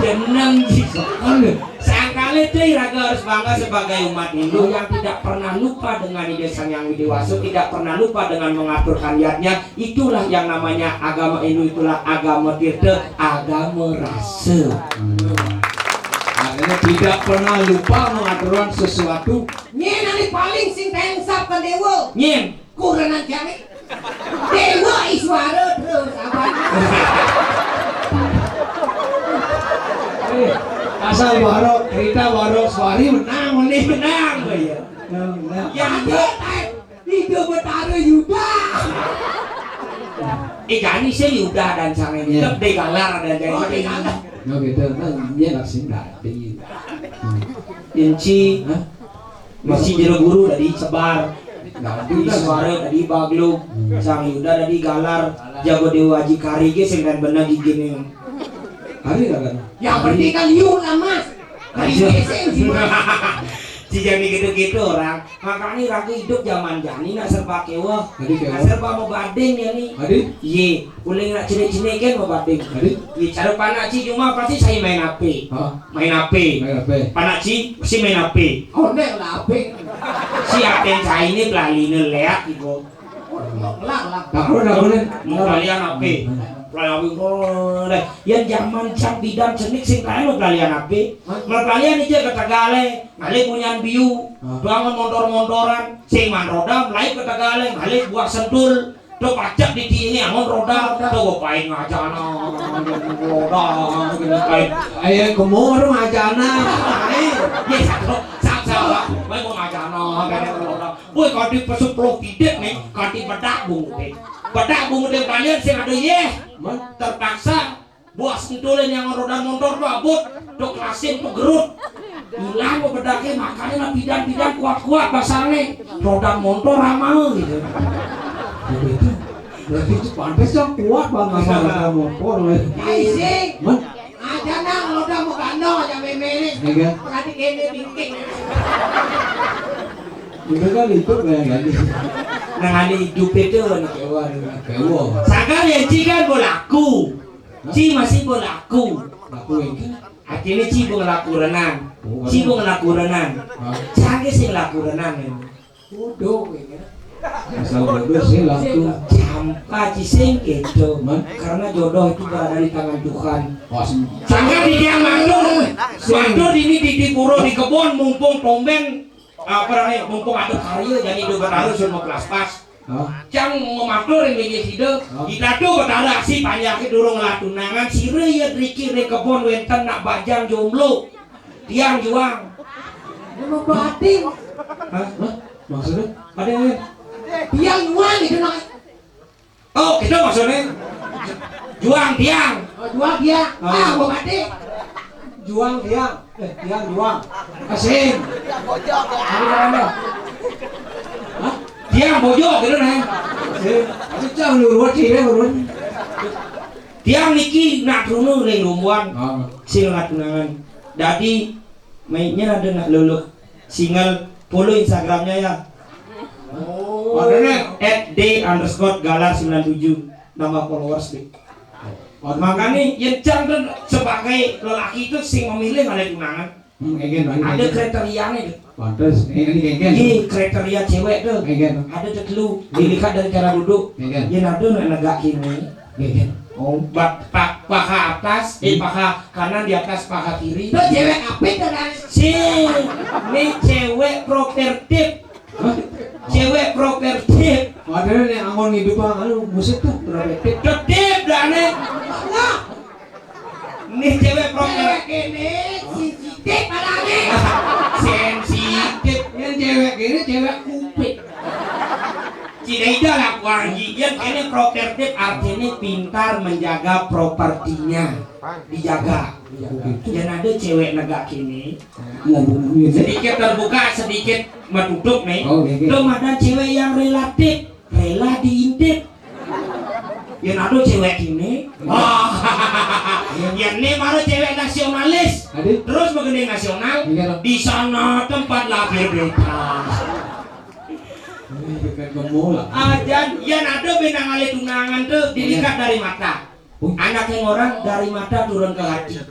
Jeneng sih. Sangkale teh raga harus bangga sebagai umat Hindu yang tidak pernah lupa dengan Ida Sang Hyang Widi Waso, tidak pernah lupa dengan mengaturkan niatnya. Itulah yang namanya agama Hindu, itulah agama tirta, agama rasa. Artinya tidak pernah lupa mengaturkan sesuatu. Nyen ane paling sing tayang sap ka dewa. Nyen. Kurenan jame. Dewa Iswara terus apa? Eh, asal warok, cerita warok suari menang, menang, menang, ya. Menang, menang. Yang dia Ida Betara Yuda. Eh, jani sih Yuda dan sange. Iya. Tetep digalar dan jani. Oh, digalar. No gitu. Nah, dia langsung dadi. Hmm. Inci, hah? Masih jero guru tadi sebar. Dadi suara tadi bagluk. Hmm. Sang Yuda tadi galar. Jago Dewa Haji Kari ge sing kan bener gigi nih. Hari kan? Yang penting kan liur lah, Mas. Hari, iya, biasa sih, Mas. Si jani gitu-gitu orang. Makanya lagi hidup zaman jani nak serba keweh. Tadi keweh. Nak serba mau bading ya nih. Tadi? Iye, uling nak cenik-cenik kan mau bading. Tadi? Iye, cara panak ci cuma pasti saya main H P. Hah? Main H P. Main H P. Panak ci, pasti main H P. Oh, nek lah H P. Si H P saya ini pelalina leak gitu. Oh, lah, lah. Tak perlu, tak perlu. Mau pelalian H P. Hmm. Pelalian H P, oh, deh. Yang zaman cang bidan cenik sing kaya mau pelalian H P. Hah? Mau pelalian aja ke Tegale. Ngalih punyan biu, hah? Bangun montor-montoran, sing man roda, melayu ke Tegaleng, ngalih buah sentul, tuh pacak di sini, angon roda, tuh gua pain ngajana, roda, gini pain. Ayo, kemur ngajana, ayo. Ye, satu, satu, satu, baik gua ngajana, kayak roda. Woi, kalau di pesepuluh pidik nih, kalau di bedak bungut deh. Bedak bungut deh, kalian sing ada, ye. Terpaksa Buah sentulin yang roda montor tuh abut, tuh kelasin tuh gerut. Hilang bedaknya, makanya lah bidan-bidan kuat-kuat basarnya. Roda montor ramah gitu. Jadi itu, berarti itu pantas yang kuat banget sama roda montor. Ai sih. Man? Aja nang roda mau kano aja memene. Iya. Perhati kene bingking. Itu kan itu kayak gini. Nah, ada hidup itu nih. Kewa, kewa. Sangka ya, Ci kan bolaku. Ci masih bolaku. Laku ini. Akhirnya Ci bolaku renang. Oh, Ci bolaku renang. Hah? Cangge sing laku renang ini. Bodoh ini. Asal bodoh sih laku. Campa Ci sing gitu. Man? Karena jodoh itu berada di tangan Tuhan. Oh, sangka di dia mandur. Mandur ini di, di pura di kebon, mumpung tomben apa namanya, mumpung ada karya, jadi dia bertaruh semua kelas pas. Hah? Cang mematur yang bini sida, hah? Kita tuh bertaruh si panjang ke durung lah tunangan, sira ya riki re kebon wenten nak bajang jomblo. Tiang juang. Emang batin. Hah? Hah? Maksudnya? Ada yang lain? Tiang juang itu nak. Oh, itu maksudnya. Juang tiang. Oh, juang tiang. Ah. Ah, gua mati. Juang tiang. Eh, tiang juang. Kasih. Ada mana? Hah? Tiang bojok gitu nih. Kasih. Tapi cang lurus sih, ya, lurus. Tiang niki nak trunu ring rumbuan. Ah. Sing nak tunangan. Dadi mainnya ada nak luluk. Single, follow Instagramnya ya. Oh. Ordernya at d underscore galar sembilan tujuh, nambah followers deh. Oh. Makanya yang cang tuh sebagai lelaki itu sing memilih malah tunangan. Hmm, engken, engken, ada engken. Kriterianya tuh. Pantes, ini, ini engken. Iya, kriteria cewek tuh. Engken. Ada tuh lu, dilihat dari cara duduk. Engken. Yang ada nak negak ini. Iya, iya. Oh, ba-, pa-, paha atas, eh, hmm, paha kanan di atas paha kiri. Tuh cewek apa tuh, Kang? Si, ini cewek propertif. Hah? Cewek propertif. Waduh, nih, angon hidup, anu, musik tuh, propertif. Tetip dah, nih. Wah. Ini cewek propertif. Cewek ini, si Citik malah Ini cewek kupit. Tidak ada lah, Wan Ji. Yang ini properti artinya pintar menjaga propertinya. Dijaga. Yang ada cewek negak kini. Sedikit terbuka, sedikit menutup nih. Oh, iya, iya. Itu ada cewek yang relatif, rela diintip. Yang ada cewek kini. Wah. Yang ini malah cewek nasionalis. Aduh. Terus mengenai nasional, iya, loh. Di sana tempat lahir beta. Ini dekat gemuk lah. Ajan, yang ada benang alih tunangan tuh dilihat dari mata. Anak yang orang dari mata turun ke hati.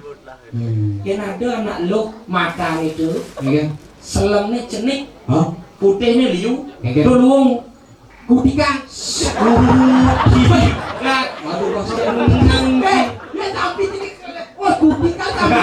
Hmm. Yang ada anak lo mata itu. Iya. Selemnya cenik. Hah? Putihnya liu. Iya. Tuh luung. Kutika. Kutika. Waduh, maksudnya menang. Eh, ya tapi ini. Wah, kutika tapi.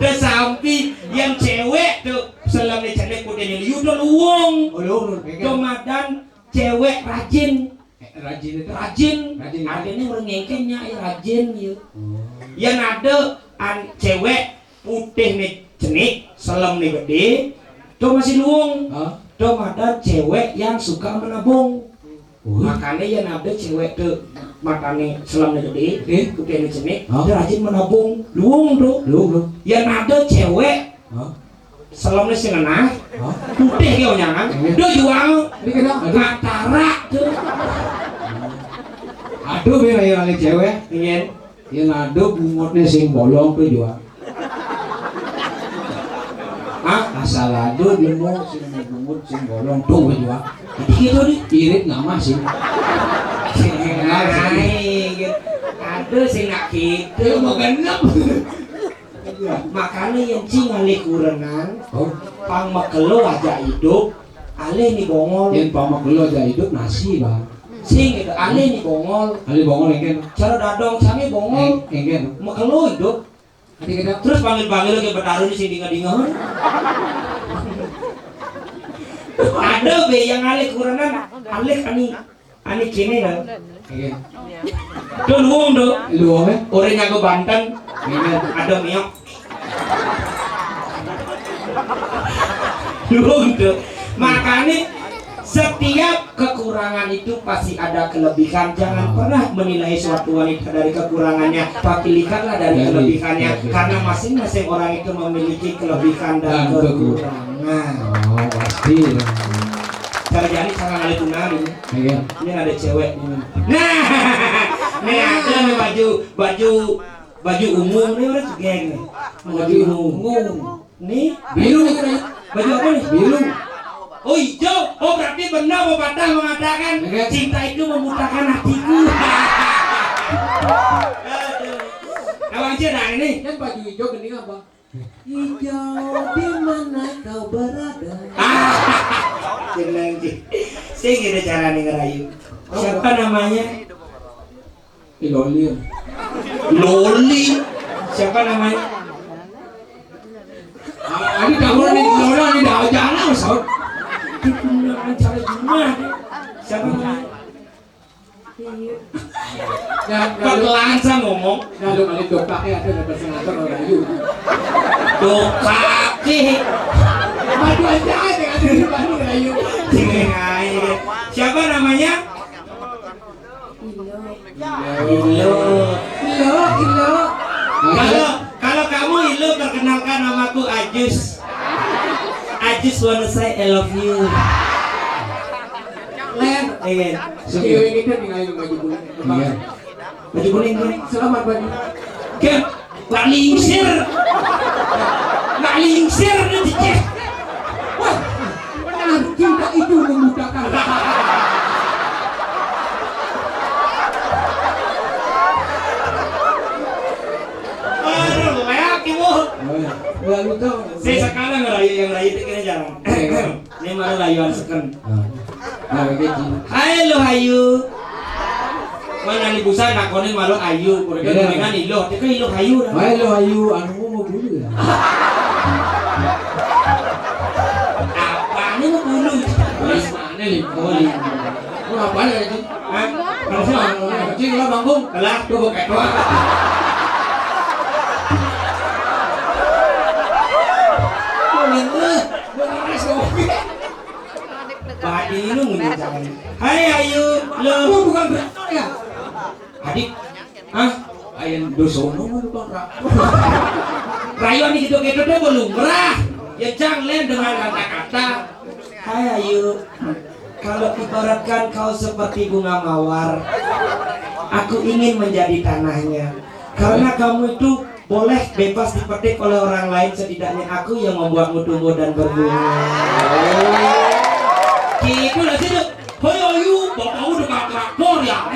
Terus sampai yang cewek tuh selemnya cenik putihnya liu tuh luung. Oh, luung. Iya. Tuh madan cewek rajin. Eh, rajin itu? Rajin. Rajin itu? Ada nih orang ngengkenya, eh, rajin ya. Oh. Yang ada an cewek putih nih cenik, selem nih gede, tuh masih luung. Hah? Tuh ada cewek yang suka menabung. Oh. Makanya yang ada cewek tuh matanya selem nih gede, eh, putih nih cenik, hah? Dia rajin menabung, luung tuh. Luung, luung. Yang ada cewek, hah? Selem sing ngenah, hah? Putih ke onyangan. Iya. Dia jual. Ini kena. Aduh. Matara tuh. Aduh, biar ayo alih cewek. Iya. Yang ada bungut nih sing bolong tuh jual. Hah? Asal ada dia mau sing bungut sing bolong tuh jual. Gitu nih. Irit nama sih. Sing ngenah sih. Aduh, sing nak gitu. Dia mau genep. Makanya yang cing alih kurenan, oh, pang makelo aja hidup, alih ni bongol. Yang pang makelo aja hidup nasi, Bang. Sing gitu, alih ni bongol. Alih bongol, engken. Cara dadong sami bongol. Eng-, engken. Makelo hidup. Nanti kita terus panggil-panggil lagi bertaruh di sini dinga-dinga. Ada be yang alih kurenan, alih kami. Ani kini dah. Iya. Tuh luung tuh. Luung, eh? Orang nyago Banten. Iya. Ada miok. Luung tuh. Makanya setiap kekurangan itu pasti ada kelebihan. Jangan pernah menilai suatu wanita dari kekurangannya, tapi lihatlah dari kelebihannya. Karena masing-masing orang itu memiliki kelebihan dan kekurangan. Oh, pasti. Cara jadi cara ngalih tunangan ini. Iya. Ini ada cewek ini. Nah, ini ada nih baju, baju, baju ungu nih orang geng nih. Baju ungu. Nih biru. Baju apa nih? Biru. Oh, hijau. Oh, berarti benar pepatah mengatakan, iya, cinta itu membutakan hatiku. Aduh. Abang Cil, nah ini. Kan baju hijau gini apa? Hijau, di mana kau berada? Ah, tenang, Ki. Sing gini cara nih ngerayu. Siapa namanya? Iloli. Loli. Siapa namanya? Ah, ini dapur nih, Loli, ini dah jangan, Sot. Itu beneran cara gimana? Siapa namanya? Iya. Nah, kalau pelan sa ngomong. Nah, lu kali dokaknya ada nggak bersengaja orang Melayu. Dokaknya. Madu aja ada, ada di Melayu. Sini aja. Siapa namanya? Ilo. Ilo. Ilo, Ilo. Kalau, kalau kamu Ilo, perkenalkan namaku Ajus. I just wanna say I love you. Len. Iya. Cewek kita tinggal di baju kuning. Iya. Baju kuning tuh. Selamat baju. Ke, nak lingsir. Nak lingsir nih, Cicih. Wah, benar, cinta itu membutakan. Aduh, kayak gitu. Lalu tuh. Saya sekarang ngerayu, yang ngerayu itu kira jarang. Ini malah layuan seken. Nah, nah, kayak gini. Hai, lo hayu. Mana nih busa nakonin malu ayu, kurang. Iya. Dengan ilo, tapi ilo hayu dah. Hai, lo hayu, anu mau dulu ya. Apa nih mau dulu? Terus mana nih? Oh, nih. Mau apa ya itu? Hah? Mana sih? Cing, lo manggung. Kelas, tuh, gue ketua. Mau nih, gue ngeres, gue. Ini ngundang jangan. Hai Ayu, lo. Aku bukan beracun ya? Adik, ah, ayan dosono mah tukang ra-, rayuan di gitu-gitu deh belum merah. Ya jangan dengan kata-kata. Hai Ayu, kalau ibaratkan kau seperti bunga mawar, aku ingin menjadi tanahnya. Karena kamu itu boleh bebas dipetik oleh orang lain, setidaknya aku yang membuatmu tumbuh dan berbunga. Gitu lah sih. Hoi Ayu, bapakmu udah gak traktor ya.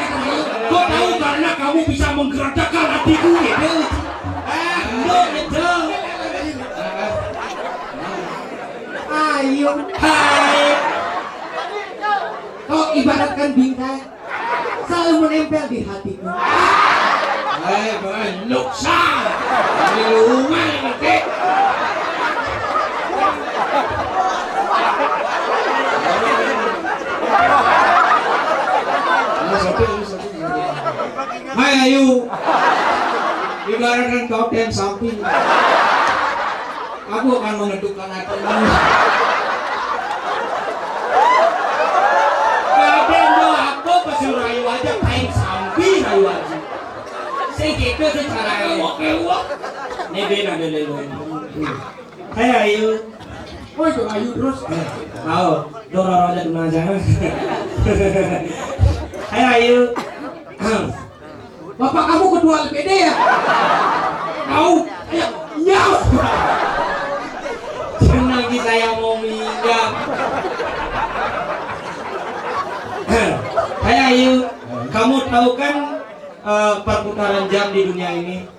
Kau tahu karena kamu bisa menggerakkan hatiku gitu. Ah, lo gitu. Ayu. Hai. Kau ibaratkan bingkai selalu menempel di hatiku. Hei, boy, nuksa. Di rumah nanti. Hai Ayu, ibaratkan kau tem samping. Aku akan mengetukkan hatimu. Kadang lo aku pasti rayu aja, kain sampi rayu aja. Sing gitu sih caranya. Oke, wah. Ini beda, beda, beda. Hai Ayu. Oh, itu Ayu terus. Mau, dorong aja dulu aja. Hai Ayu. Bapak kamu ketua L P D ya? Tahu? Ya, ya. Senang kita yang mau minjam. Hai Ayu, kamu tahu kan, eh, perputaran jam di dunia ini?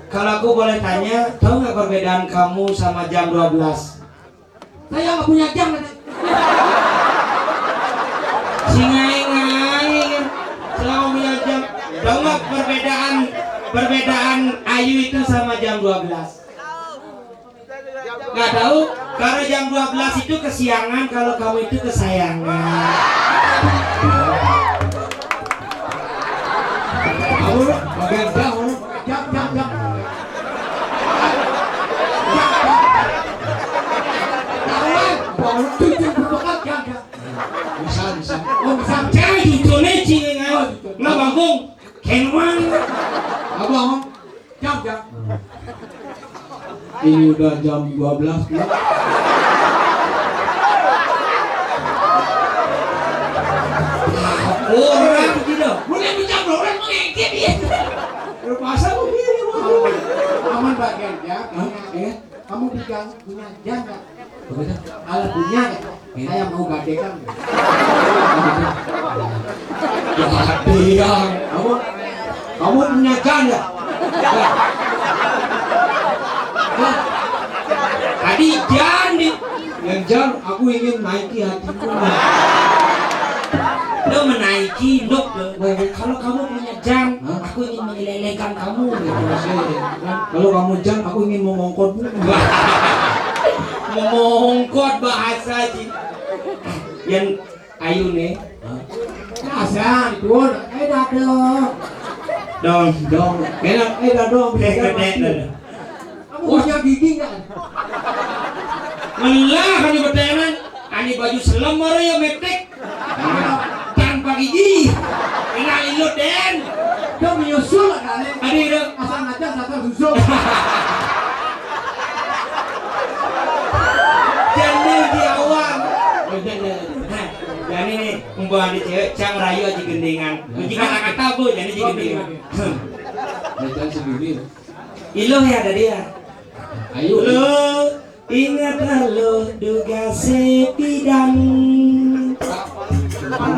Kalau aku boleh tanya, tahu nggak perbedaan kamu sama jam dua belas? Saya nggak punya jam, Nenek. Si ngaing-ngaing, selama punya jam. Tahu nggak perbedaan, perbedaan Ayu itu sama jam dua belas? Nggak tahu? Karena jam dua belas itu kesiangan, kalau kamu itu kesayangan. Kamu bagian jam, kamu. Jam, jam, jam. Jam, jam. Kawan, bangun tuh, jam berapa, jam, jam. Bisa, bisa. Oh, bisa. Cai itu nih, cing, kan? Oh, gitu. Nggak bangun. Kenuan. Abang, jam, jam. Ini udah jam dua belas, ya. Orang gitu. Boleh jam orang mengejek dia. Terpaksa begini, Bang. Aman, Pak, ya, ya. Hah? Ya. Kamu di gang punya janda? Begitu. Kalau punya, saya mau gadekan. Gadekan. Kamu, kamu punya janda? Ya. Ya. Tadi janda. Yang janda, aku ingin naiki hatimu. Lo menaiki, lo. Weh, weh. Kalau kamu punya janda, hah? Aku ingin menyelelehkan kamu gitu. Kalau kamu janda, aku ingin memongkotmu. Memongkot bahasa sih. Yang Ayu nih. Hah? Nah, sang, tuh, eh, dado. Dong. Dong. Enak, eh, dado. Eh, gede, dado. Kamu punya gigi nggak? Melah, kami betenan. Ani baju selem baru ya, metik. Tanpa gigi. Enak ilut, Den. Dia menyusul, kan? Tadi udah. Asal ngajar, asal susul. Janda di awal. Jadi nih, membawa di cewek, cang rayu aja gendengan. Kunci kata-kata, Bu, jadi aja gendengan. Bacaan sendiri. Iluh ya tadi ya. Ayo. Lo ingat lo duga sepidang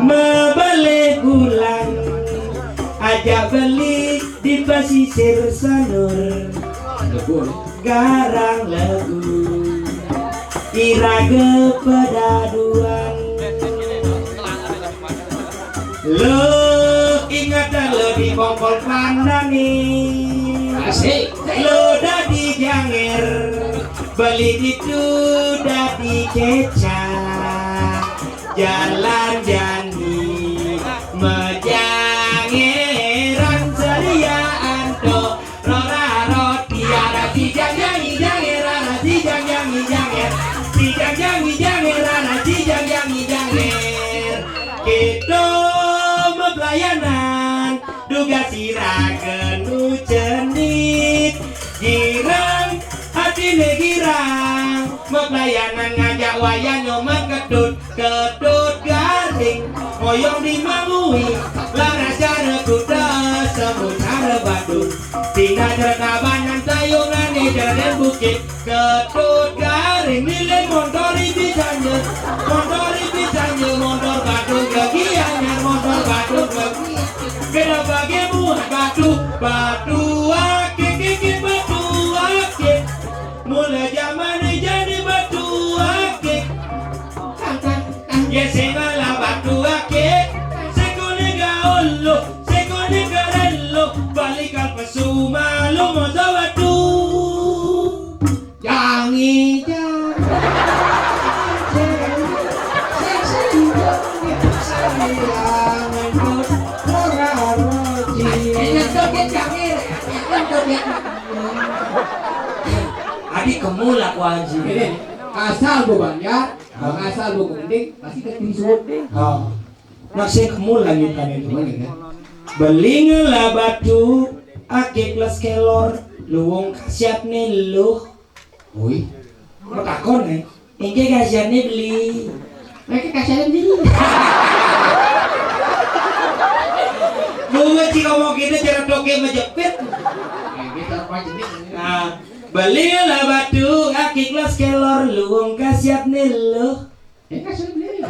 mebeleh bulan, ajak beli di pesisir Sanur. Garang legu irage pedaduan. Lo ingat lo di Bongkol Pandani. Asik. Lo dadi janger, beli itu dadi kecap. Jalan jani mejangeran seliaan to. Rora roti ara si jang jang i janger, ara si jang jang i janger. Si jang jang i janger, ara si jang jang i janger. Wayah nyoman Ketut, Ketut Garing, moyong di Mangui, laras cara kuda, semu cara Badung. Tina cara Tabanan, tayungan di cara dan bukit, Ketut Garing, milih montor di Bisanya, montor di Bisanya, montor Badung ke Gianyar, montor Badung ke Gianyar. Kena bagi muat batu, batu akik, kikik batu akik. Mula zaman ni jadi batu akik. Ya sing alah batu akik. Sing kuning gaul lu, sing kuning keren lu. Balikan pesu malu mozo batu. Jangi, jangi. Sing sing jangi, sing jangan ora roji. Ini joget jangi. Ini joget. Adi kemul aku, Haji. Ini, asal gua banyak, asal gua penting, pasti kita disuruh. Oh. Nah, sing kemul lanjutan itu, kan? Belingelah batu, akik les kelor, luwung kasiat nih lu. Wih. Mau takon, eh? Inggih kasiat nih beli. Mereka kasiat nih. Bunga sih ngomong gitu, cara toke menjepit. Nah, belilah batu, akik les kelor, luwung kasiat nih lu. Ini kan sudah beli.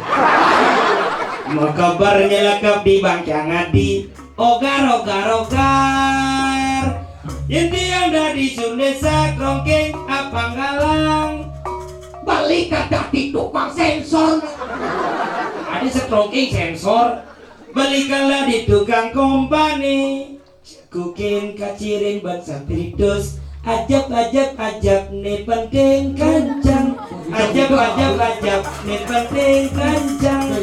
Mau kabar nyelekap di bangkiang adi. Ogar, ogar, ogar. Inti yang dari Sundesa, Krongking, Apang Galang. Balik ke dadi tukang sensor. Ada sekrongking sensor. Balikanlah di tukang kompani. Kukin kacirin buat santri dus. Ajab, ajab, ajab, nih penting kancang. Ajab, ajab, ajab, nih penting kancang.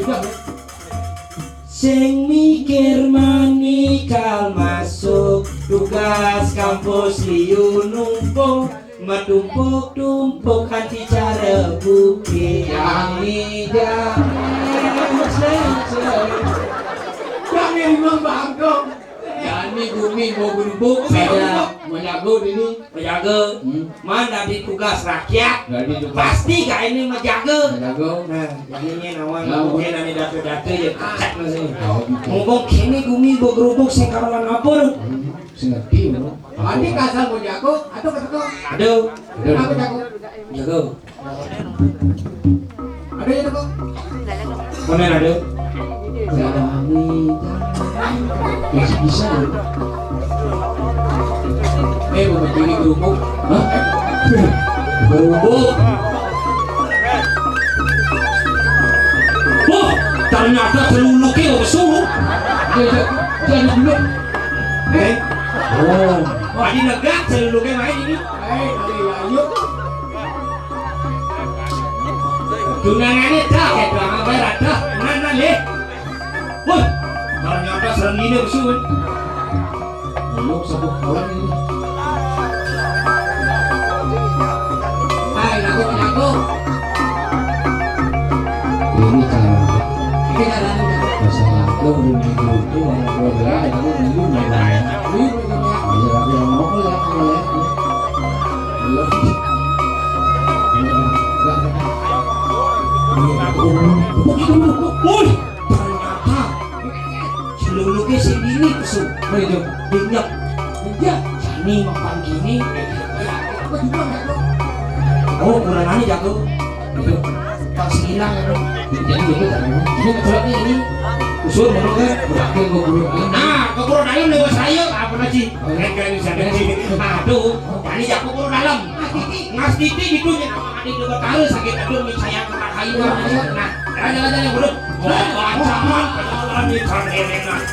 Sing mikir manikal masuk tugas kampus liu numpuk, matumpuk-tumpuk anti cara bukit. Yang ida. Kami memang bangkong. Jani gumi mau berubuk saja. Mau jago ini. Menjaga. Hmm. Mana di tugas rakyat? Jadi tugas. Pasti gak ini menjaga. Menjaga. Nah, ini nih nawan. Nah, mungkin ini datu-datu ya. Cek masih. Oh, gitu. Mumpung kini gumi mau berubuk sing karuan apa? Hmm. Sing ngerti, bro. Nanti kasar mau jago atau ketemu? Aduh. Aduh. Apa jago? Jago. Ada ya, Kak? Mana ada? Bisa, bisa. Eh, mau begini kerupuk. Hah? Kerupuk. Wah, ternyata celuluknya usuh. Iya, iya. Jangan dulu. Eh? Oh. Wah, ini negak celuluknya main ini. Eh, ayo. Tunangannya dah, ya, dah, apa ya, dah? Mana, leh? Wah, ternyata serem ini, usuh. Belum sebut orang ini. Hai, lagu, lagu. Ini cara. Ini cara. Masalah aku belum dibutuh, orang tua bela, aku belum, ya. Belum, ya. Iya, aku yang mau, ya, aku mau, ya. Belum. Iya, aku belum. Woi, ternyata celuluknya sing dini, pesu. Apa itu? Minyak. Minyak. Jani mapan gini. Apa juga nggak tahu? Oh, kurang aja jago. Itu. Pas hilang, ya, Bro. Jadi, jadi, ini betul nih, ini. Usul menurut gue, berakhir gue buruk. Nah, keburu dalam nih, bos, ayo, apa sih? Oke, kan bisa jadi. Aduh, Jani jago keburu dalam. Mas Titi gitu, ya, nama adik lu taruh sakit, aduh, nih, saya kena kayu. Nah, jalan, jalan, jalan, bro. Wah, ancaman pengelolaan di Tangerang.